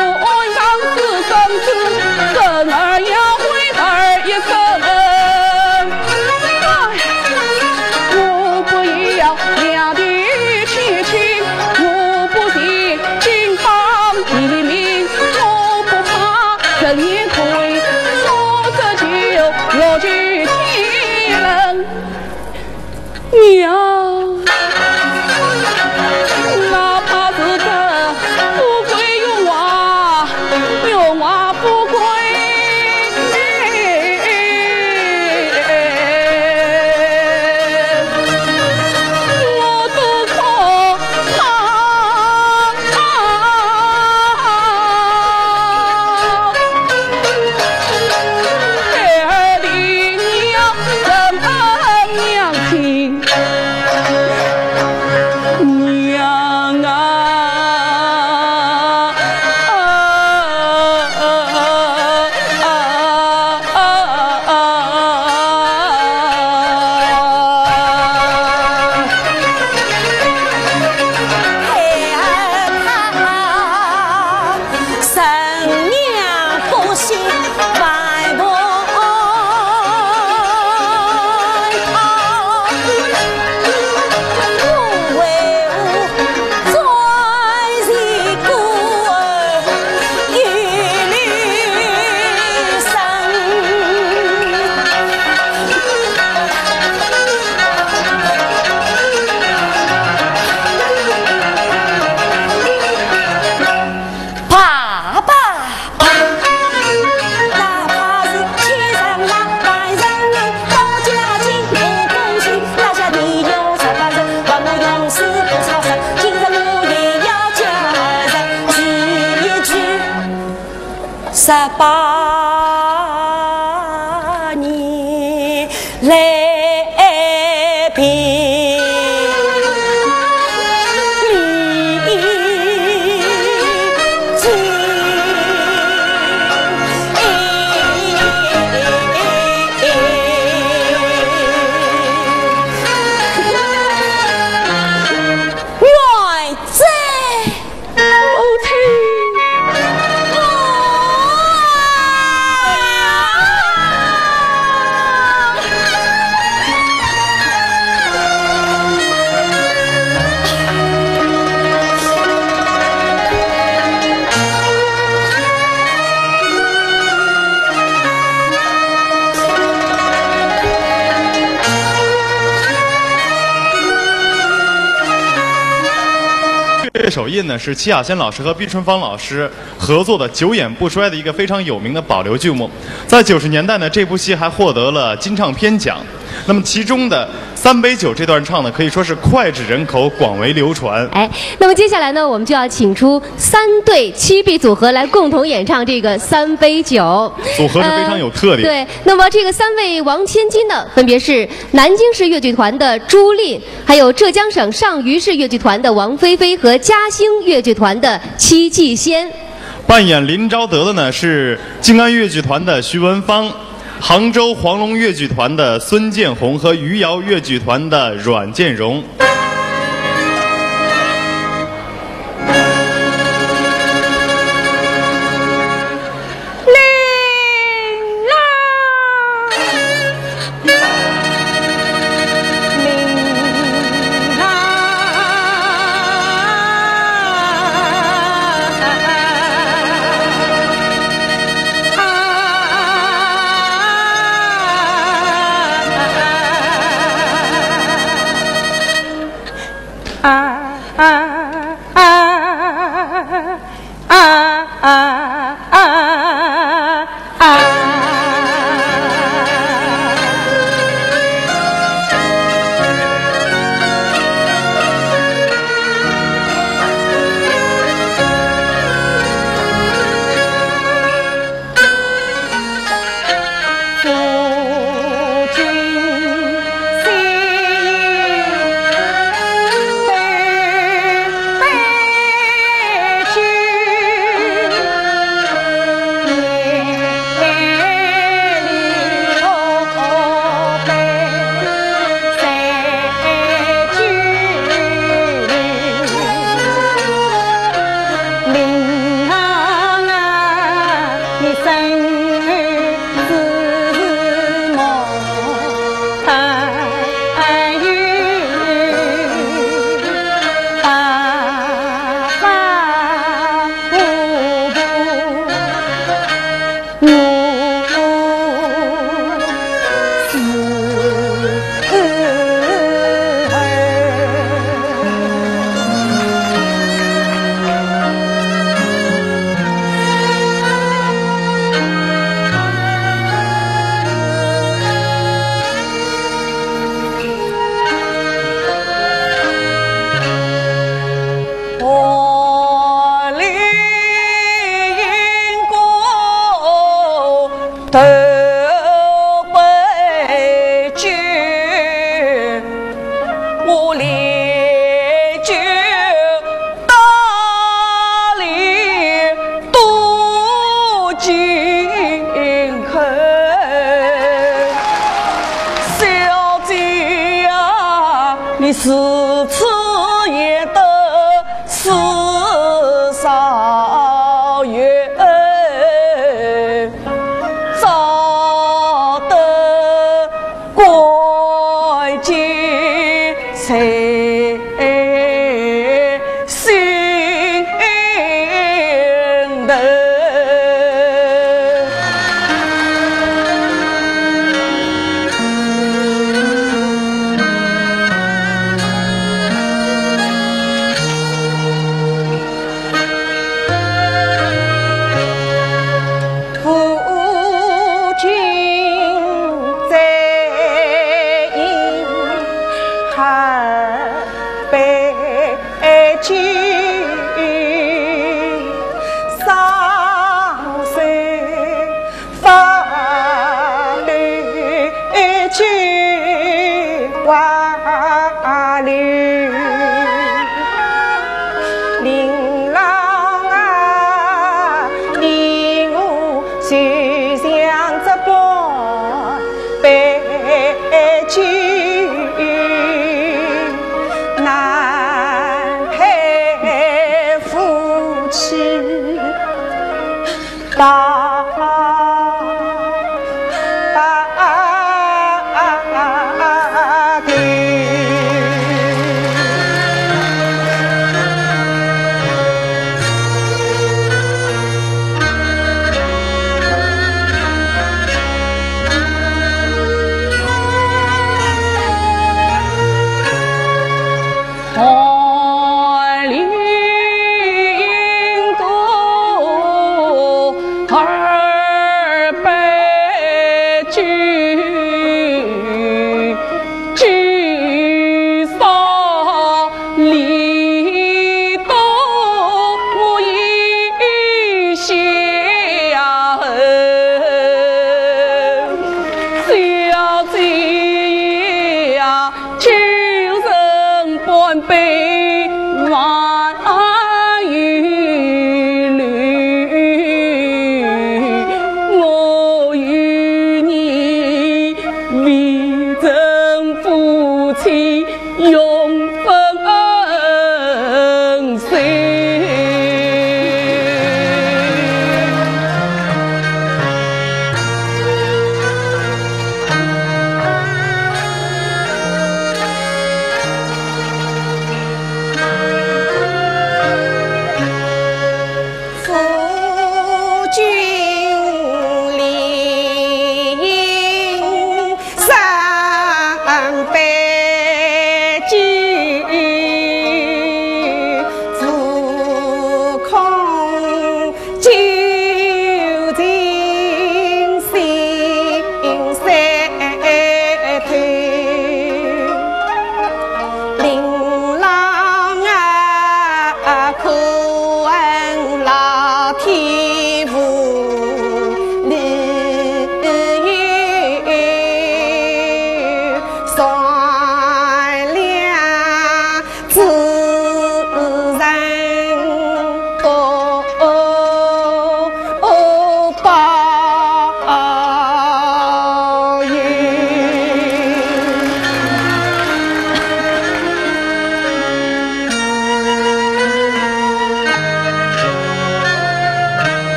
十八年来平。这首印呢，是戚雅仙老师和毕春芳老师合作的《久演不衰》的一个非常有名的保留剧目。在九十年代呢，这部戏还获得了金唱片奖。那么其中的三杯酒这段唱呢，可以说是脍炙人口，广为流传。哎，那么接下来呢，我们就要请出三对七B组合来共同演唱这个《三杯酒》。组合是非常有特点。对，那么这个三位王千金呢，分别是南京市越剧团的朱琳，还有浙江省上虞市越剧团的王菲菲和嘉兴越剧团的戚继仙。扮演林昭德的呢是静安越剧团的徐文芳，杭州黄龙越剧团的孙建宏和余姚越剧团的阮建荣。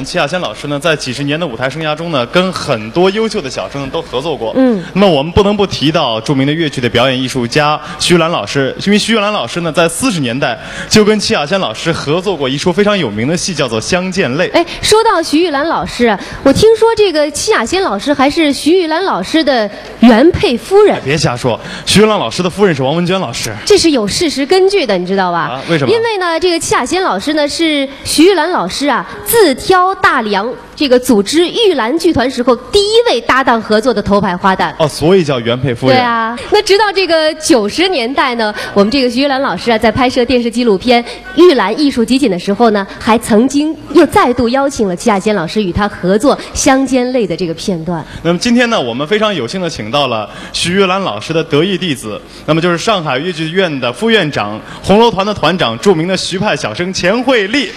戚亚仙老师呢，在几十年的舞台生涯中呢，跟很多优秀的小生都合作过。嗯。那么我们不能不提到著名的越剧的表演艺术家徐玉兰老师，因为徐玉兰老师呢，在四十年代就跟戚亚仙老师合作过一出非常有名的戏，叫做《相见泪》。哎，说到徐玉兰老师，我听说这个戚亚仙老师还是徐玉兰老师的原配夫人。哎，别瞎说，徐玉兰老师的夫人是王文娟老师。这是有事实根据的，你知道吧？啊，为什么？因为呢，这个戚亚仙老师呢，是徐玉兰老师啊，自挑大梁，这个组织玉兰剧团时候第一位搭档合作的头牌花旦。哦，所以叫原配夫人。对啊，那直到这个九十年代呢，我们这个徐玉兰老师啊，在拍摄电视纪录片《玉兰艺术集锦》的时候呢，还曾经又再度邀请了戚亚仙老师与她合作《相见泪》的这个片段。那么今天呢，我们非常有幸地请到了徐玉兰老师的得意弟子，那么就是上海越剧院的副院长、红楼团的团长、著名的徐派小生钱惠丽，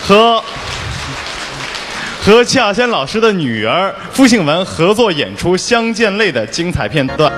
和，和戚亚仙老师的女儿傅幸文合作演出《相见泪》的精彩片段。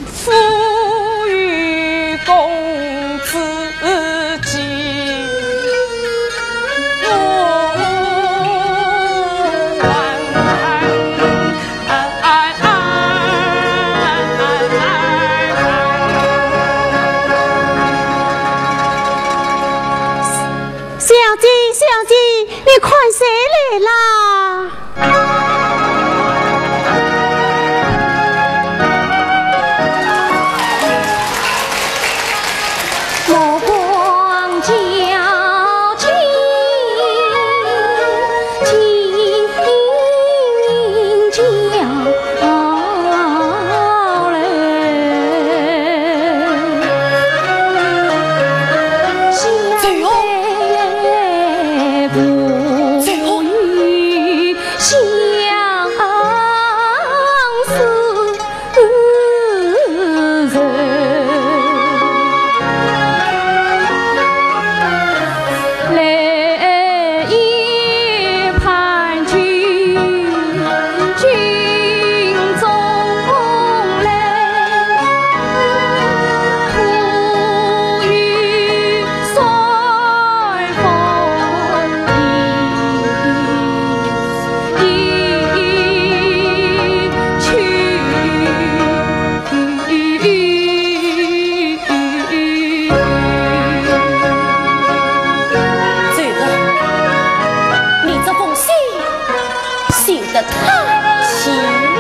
富裕公子记。小姐，小姐，你看谁来啦？ 对了，你这封信 写得太凄凉了。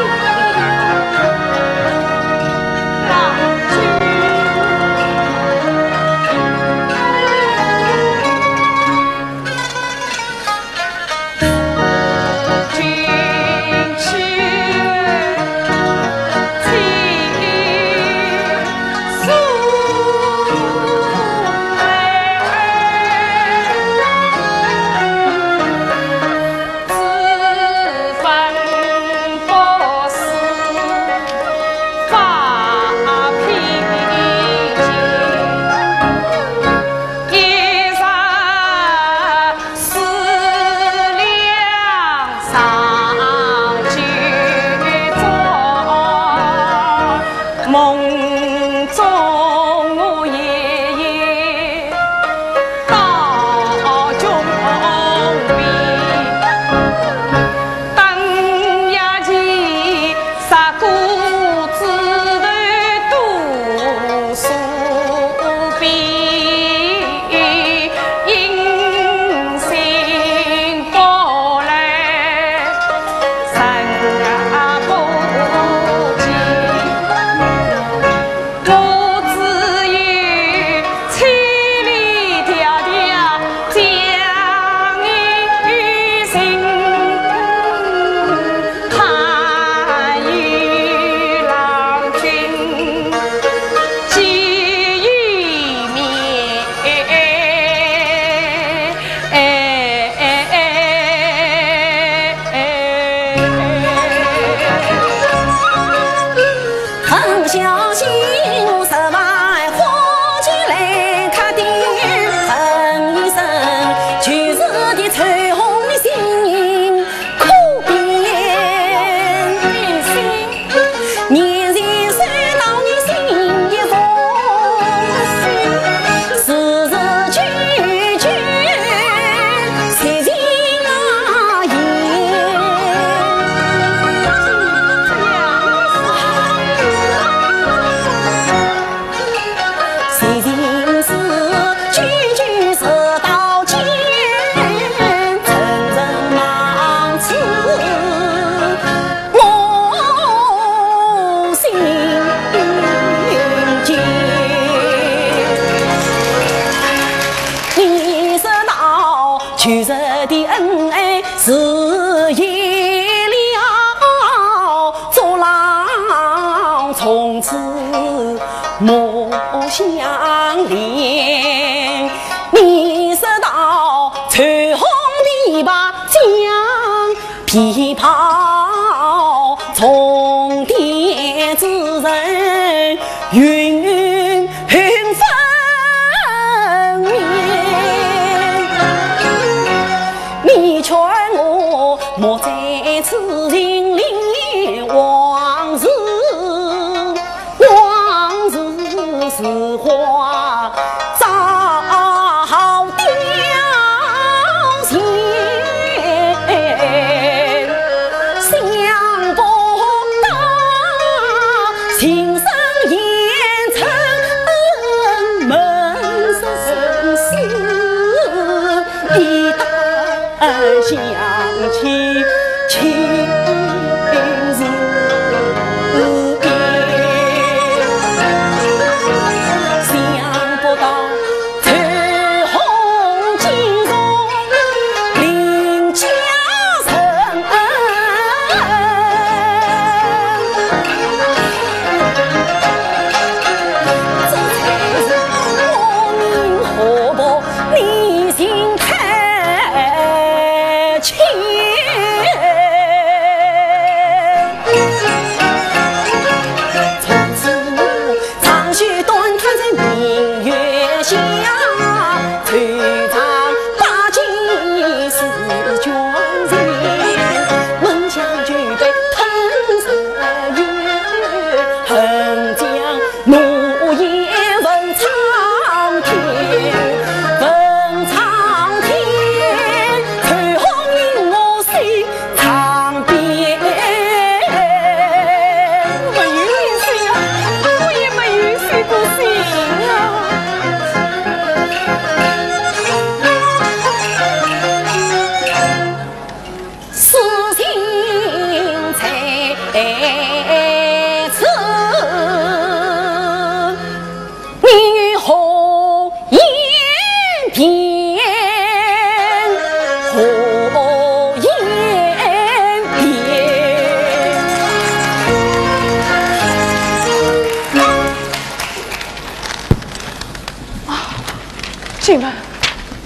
请问，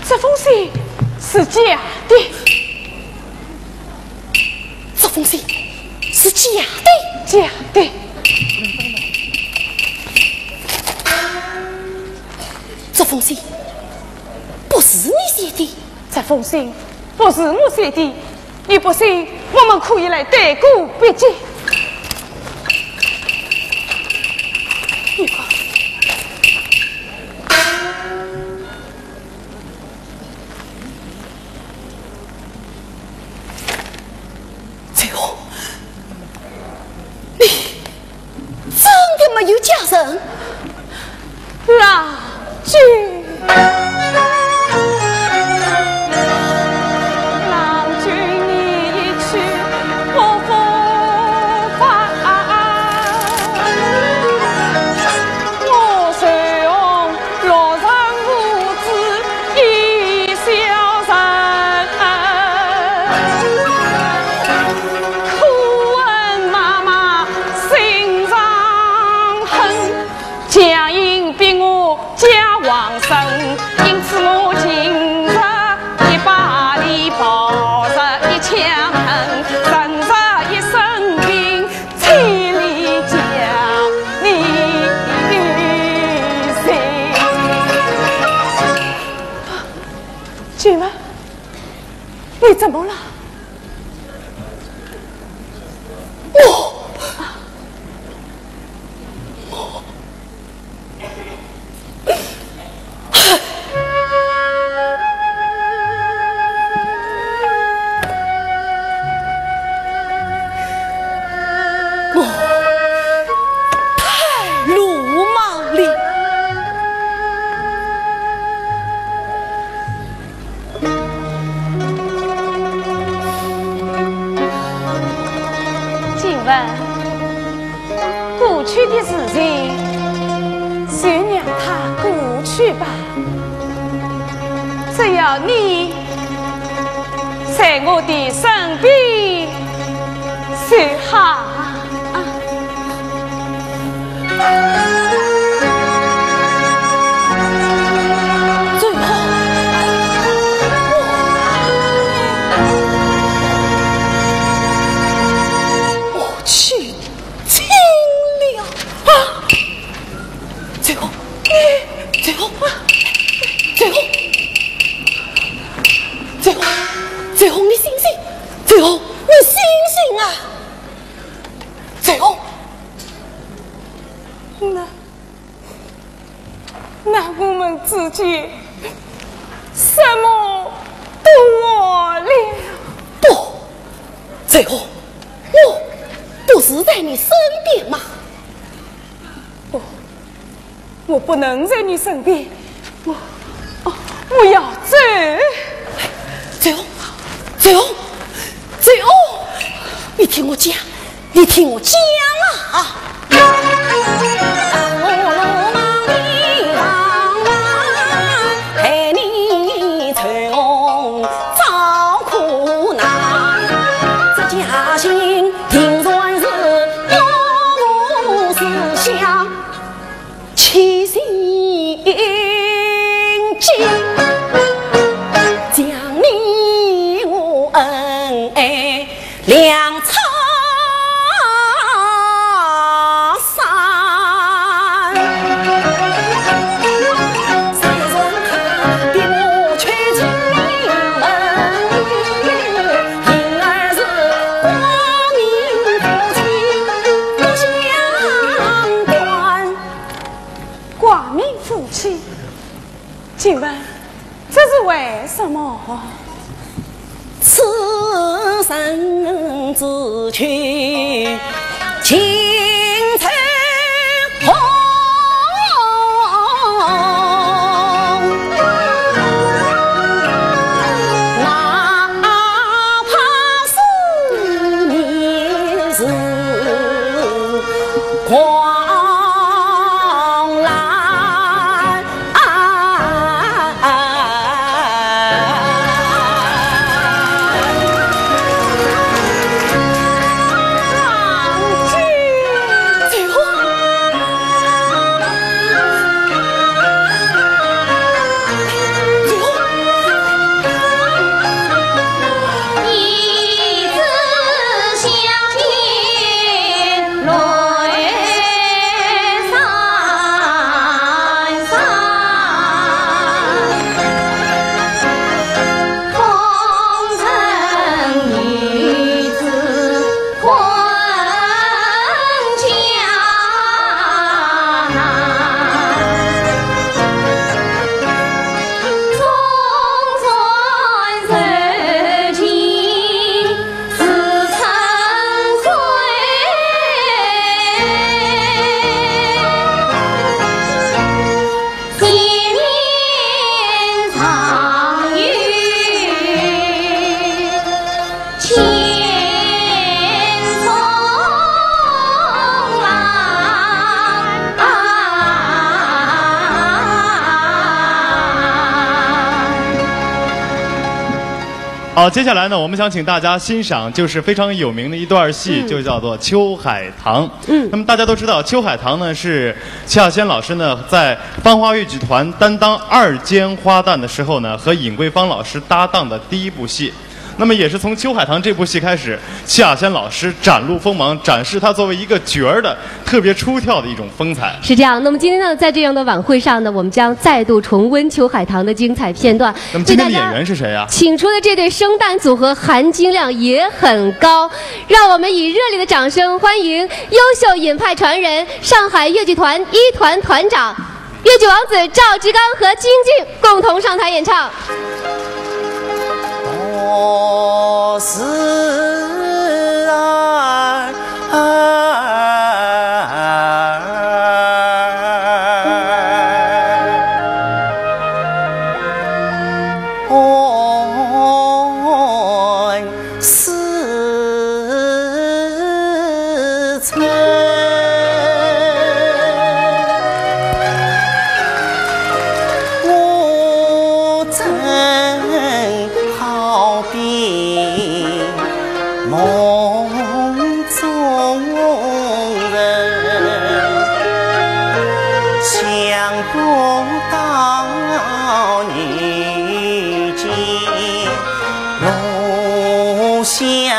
这封信是假的？这封信是假的？假的。这封信不是你写的？这封信不是我写的。 你不信，我们可以来对过笔迹。你看，翠红，你 真的没有嫁人？郎君，郎君你一去不复返，我翠红落成无子一小人。 可恨妈妈心上狠，强硬逼我嫁王孙，因此我今日一把利炮，一枪恨，人这一身病，千里将你寻。姐们，你怎么了？ 我，我，我太鲁莽了。 请问，过去的事情，就让它过去吧。只要你在我的身边就好。 最后，我，我去尽了啊！最后，最后，最后，最后，最后，你醒醒！最后，你醒醒啊！最后，那 那我们之间什么都完了。不，最后，我不是在你身边吗？不，我不能在你身边，我，哦，我要走。最后，最后，最后，你听我讲， 你听我讲啊！挂名夫妻，请问 这是为什么？此生之去，尽在红。哪怕是你是狂澜。 啊，啊，啊，啊。好，接下来呢，我们想请大家欣赏就是非常有名的一段戏，嗯。就叫做《秋海棠》。嗯。那么大家都知道，《秋海棠》呢是戚亚仙老师呢在芳华越剧团担当二尖花旦的时候呢，和尹桂芳老师搭档的第一部戏。那么也是从《秋海棠》这部戏开始，戚亚仙老师展露锋芒，展示他作为一个角儿的特别出挑的一种风采。是这样，那么今天呢，在这样的晚会上呢，我们将再度重温《秋海棠》的精彩片段。那么今天的演员是谁呀？为大家请出的这对生旦组合含金量也很高，让我们以热烈的掌声欢迎优秀尹派传人、上海越剧团一团团长、越剧王子赵志刚和金靖共同上台演唱。先生。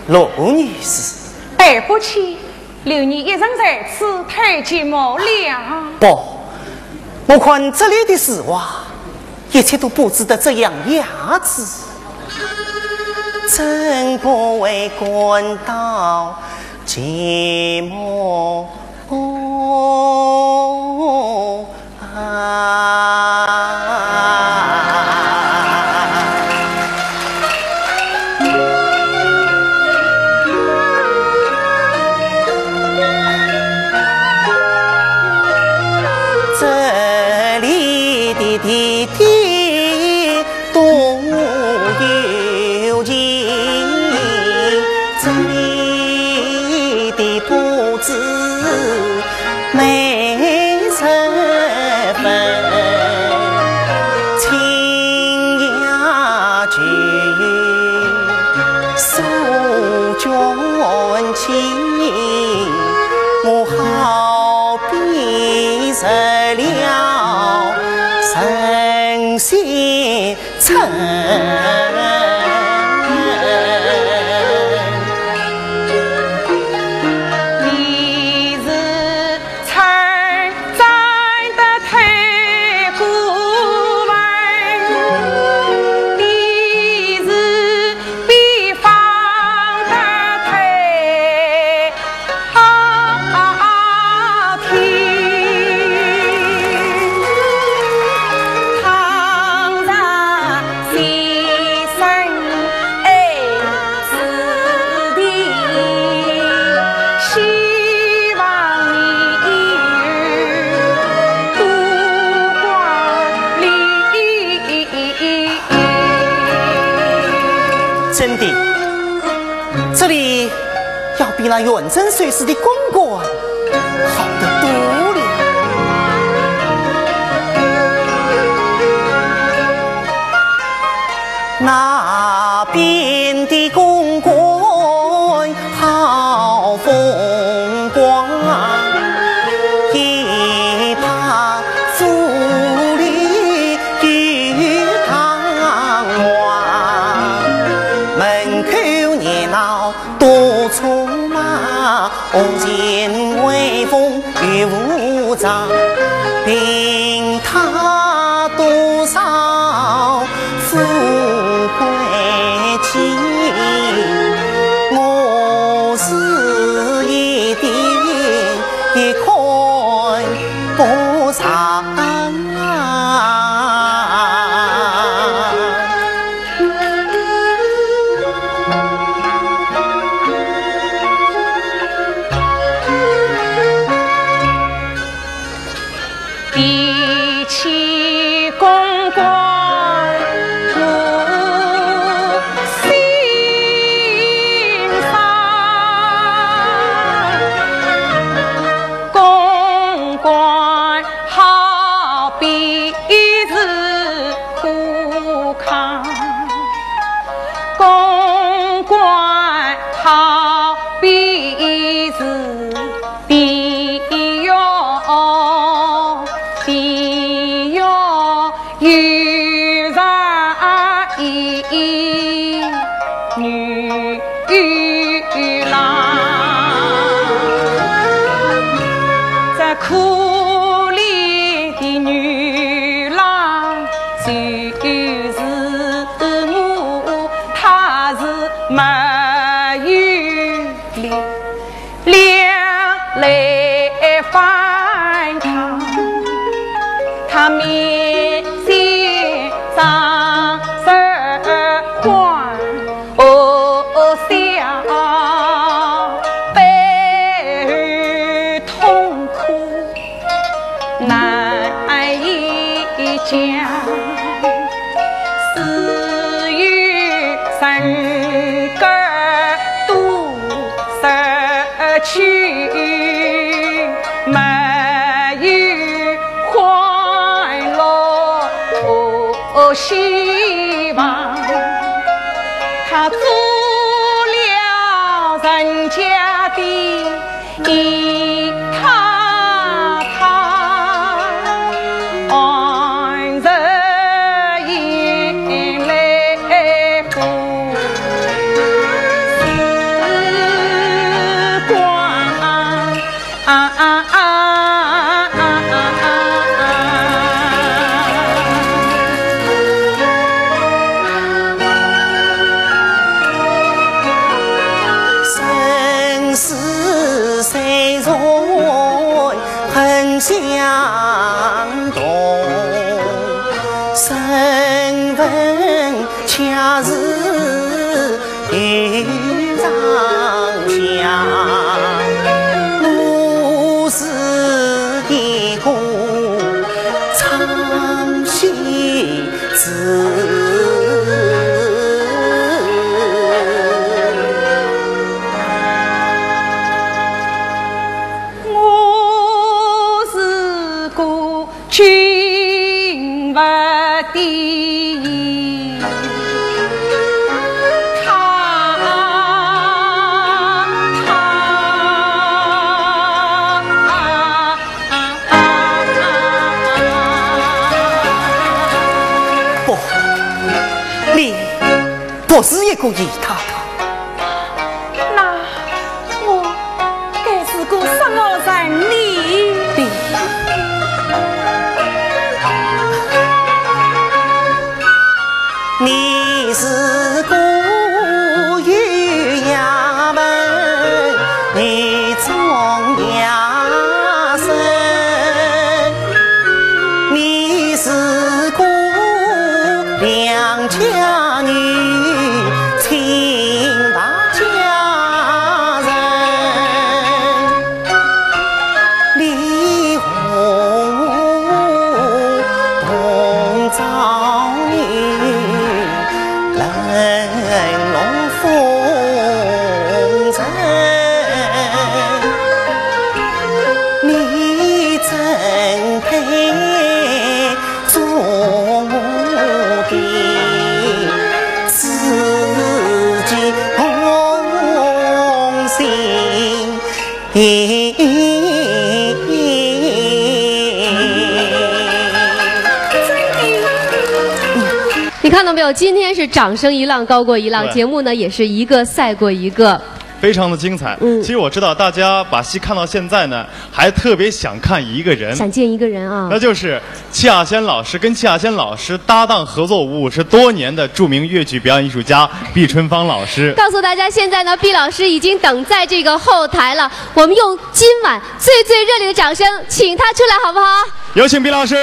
罗女士。对不起，留你一人在此太寂寞了。不，我看这里的时光，一切都布置得这样雅致，怎不会感到寂寞？真的，这里要比那远征水师的公馆好得多了。那边的公馆好风光，一派富丽堂皇，门口热闹多匆忙， 红尘威风与无常，平他多少富贵气，我是一点也看不上。 比起公馆我心伤，公馆好比是 火炕，公馆好比是地狱，地狱有人一女 女郎，这可怜的女郎就是我，她是没有力量来反抗，她面前长着光。 哦，笑，背后痛苦难以讲，只有身个都失去，没有欢乐 希望，她做了人家的姨太太，往日眼泪不时光。 啊啊啊啊啊啊啊！生死虽然很相同，身份 却是一场相。我是一个唱戏子。 我是个群佛的姨太太。 不，你不是一个姨太太。那我该是个什么人呢？你，你是个有衙门女中衙役，你是个良家女亲。你看到没有？今天是掌声一浪高过一浪，对。节目呢也是一个赛过一个。非常的精彩。嗯。其实我知道大家把戏看到现在呢，还特别想看一个人，想见一个人啊。那就是戚亚仙老师，跟戚亚仙老师搭档合作五十多年的著名越剧表演艺术家毕春芳老师。告诉大家，现在呢，毕老师已经等在这个后台了。我们用今晚最最热烈的掌声，请他出来，好不好？有请毕老师。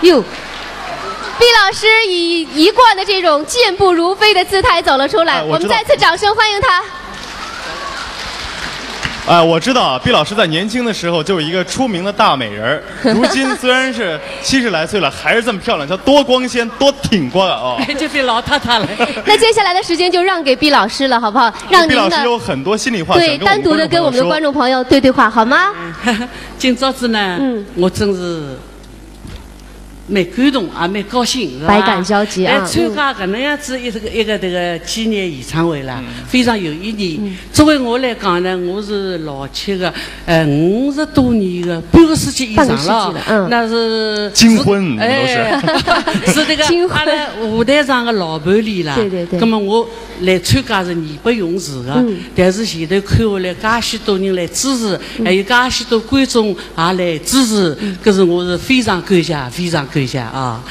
哟，毕老师以一贯的这种健步如飞的姿态走了出来，哎，我知道。我们再次掌声欢迎他。哎，我知道啊，毕老师在年轻的时候就是一个出名的大美人儿，如今虽然是七十来岁了，还是这么漂亮，叫多光鲜，多挺拔啊！哦。就变老太太了。那接下来的时间就让给毕老师了，好不好？让您呢，毕老师有很多心里话想跟我们观众朋友说。对，单独地跟我们的观众朋友对对话，好吗？今朝子呢，嗯。我真是蛮感动，也蛮高兴，是吧？百感交集啊，来参加搿能样子一个，一个这个纪念演唱会啦，嗯。非常有意义。嗯。作为我来讲呢，我是老戚个，呃，五十多年个，半个世纪以上了，半个世纪了，嗯。那是金婚，你们都是。哎，是这个，金婚。阿拉舞台上的老伴侣啦。对对对。那么我来参加是义不容辞的，嗯。但是现在看下来，介许多人来支持，嗯。还有介许多观众 也来支持，嗯。搿是我是非常感谢，非常感谢啊。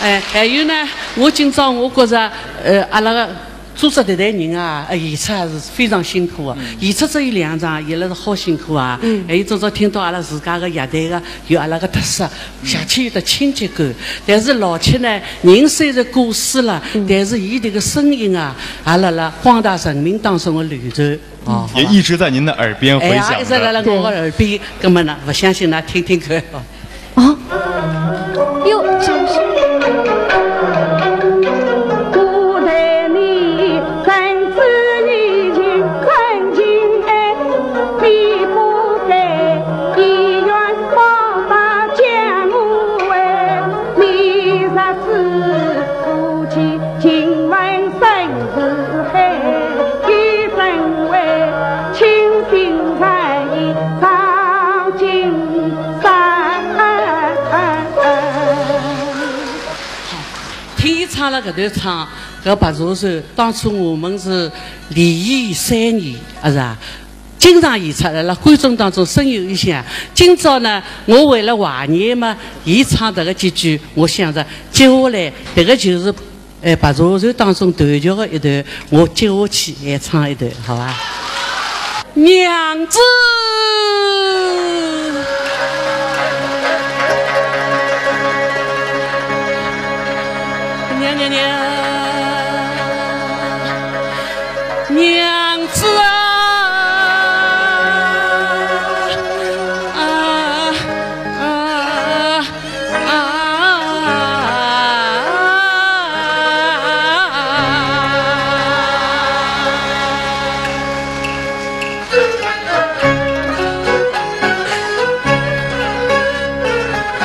哎，还有呢，我今朝我觉着，呃，阿拉个组织迭代人啊，呃，演出还是非常辛苦啊。嗯。演出只有两场，伊拉是好辛苦啊。嗯。还有今朝听到阿拉自家个乐队个，有阿拉个特色，嗯。而且有得亲切感。但是老戚呢，人虽然过世了，嗯。但是伊迭个声音啊，也辣辣广大人民当中个流传。 哦，也一直在您的耳边回响着。哎呀，一直辣辣我的耳边，对。那么呢，我相信呢，听听看。哦，哟，真是。听伊唱了搿段唱，搿白蛇传，当初我们是连演三年，啊是啊，经常演出来了，观众当中深有印象。今朝呢，我为了怀念嘛，伊唱迭个几句，我想着接下来迭个就是 哎，白蛇传当中头角的一段，我接下去也唱一段，好吧？娘子，娘娘娘，娘子啊，啊，啊。 啊，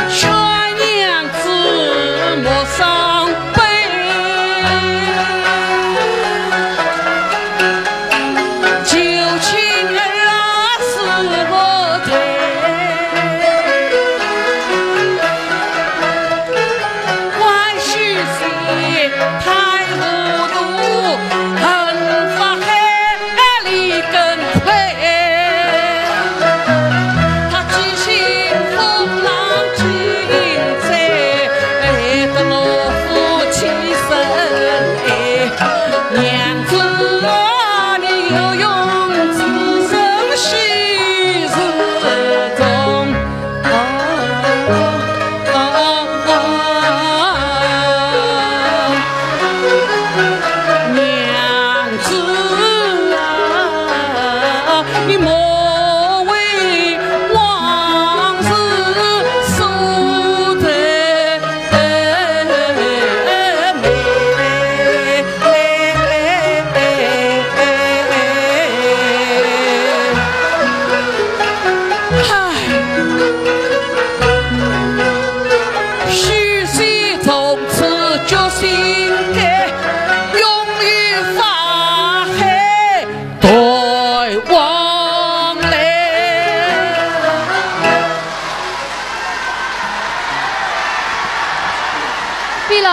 小娘子莫伤悲。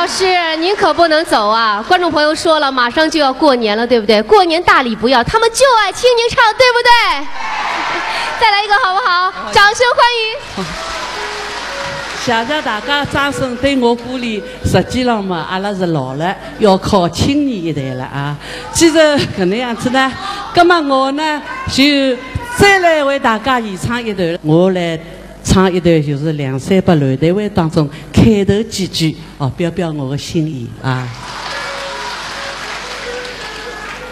老师，您可不能走啊！观众朋友说了，马上就要过年了，对不对？过年大礼不要，他们就爱听您唱，对不对？再来一个好不好？掌声欢迎。谢谢大家掌声对我鼓励。实际上嘛，阿拉是老了，要靠青年一代了啊。既然搿能样子呢，葛么我呢就再来为大家演唱一段。我来唱一段，就是《梁山伯乱弹会》当中开头几句哦，表表我的心意啊。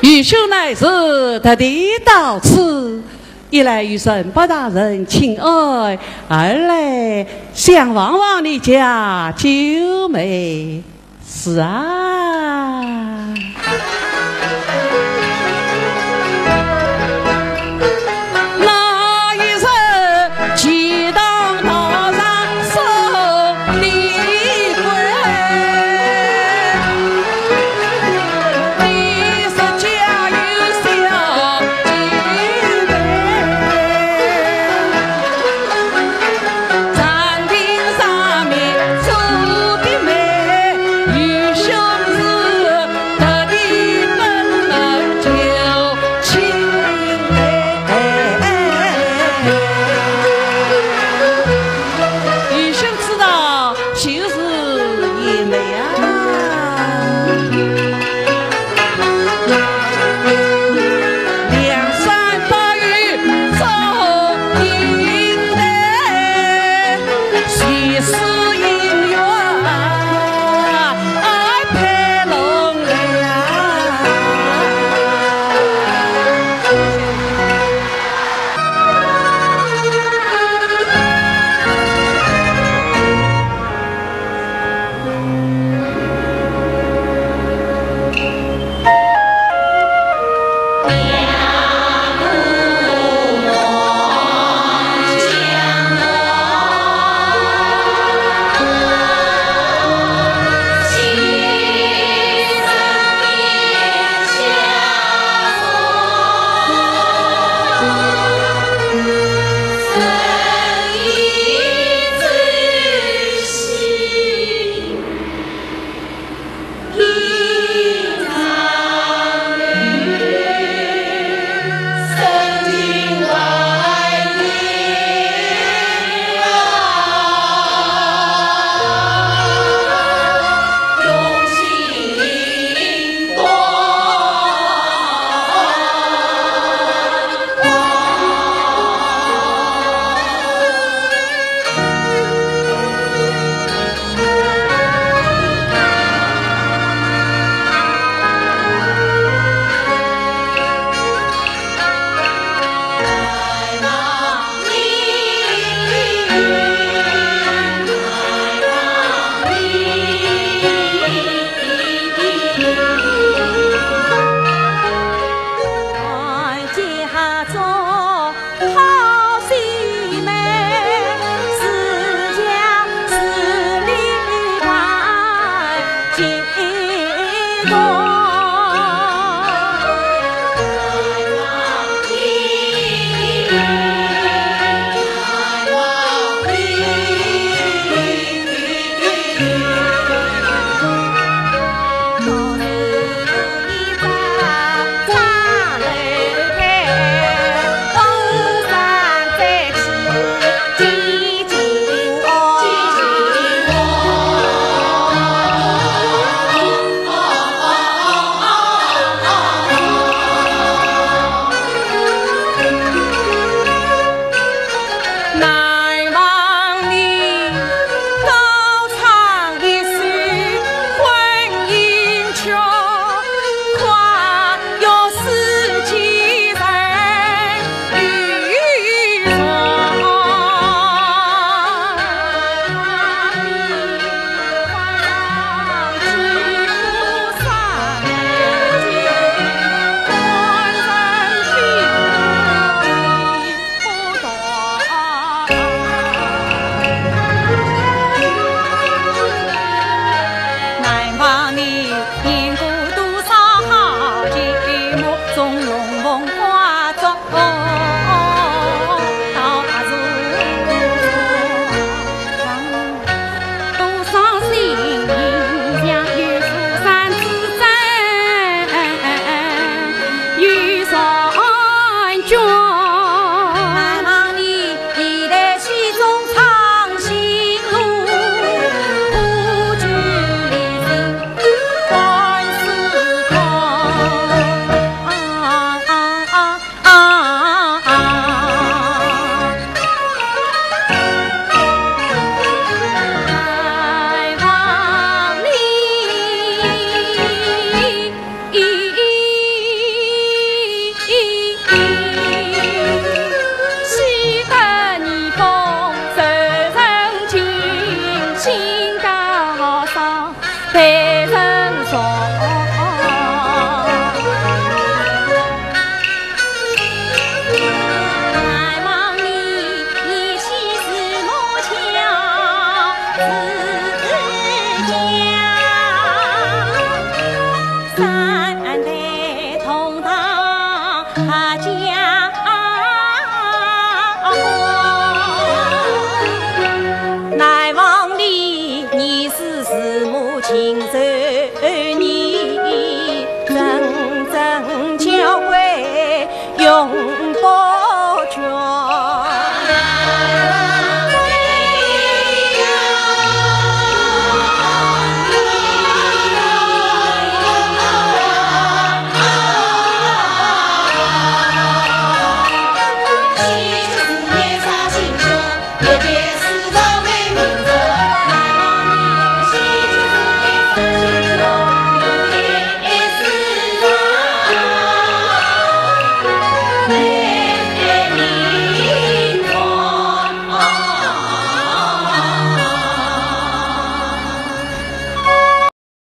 愚兄乃是特地到此，一来与沈伯大人请安，二来想望望你家九妹。是啊。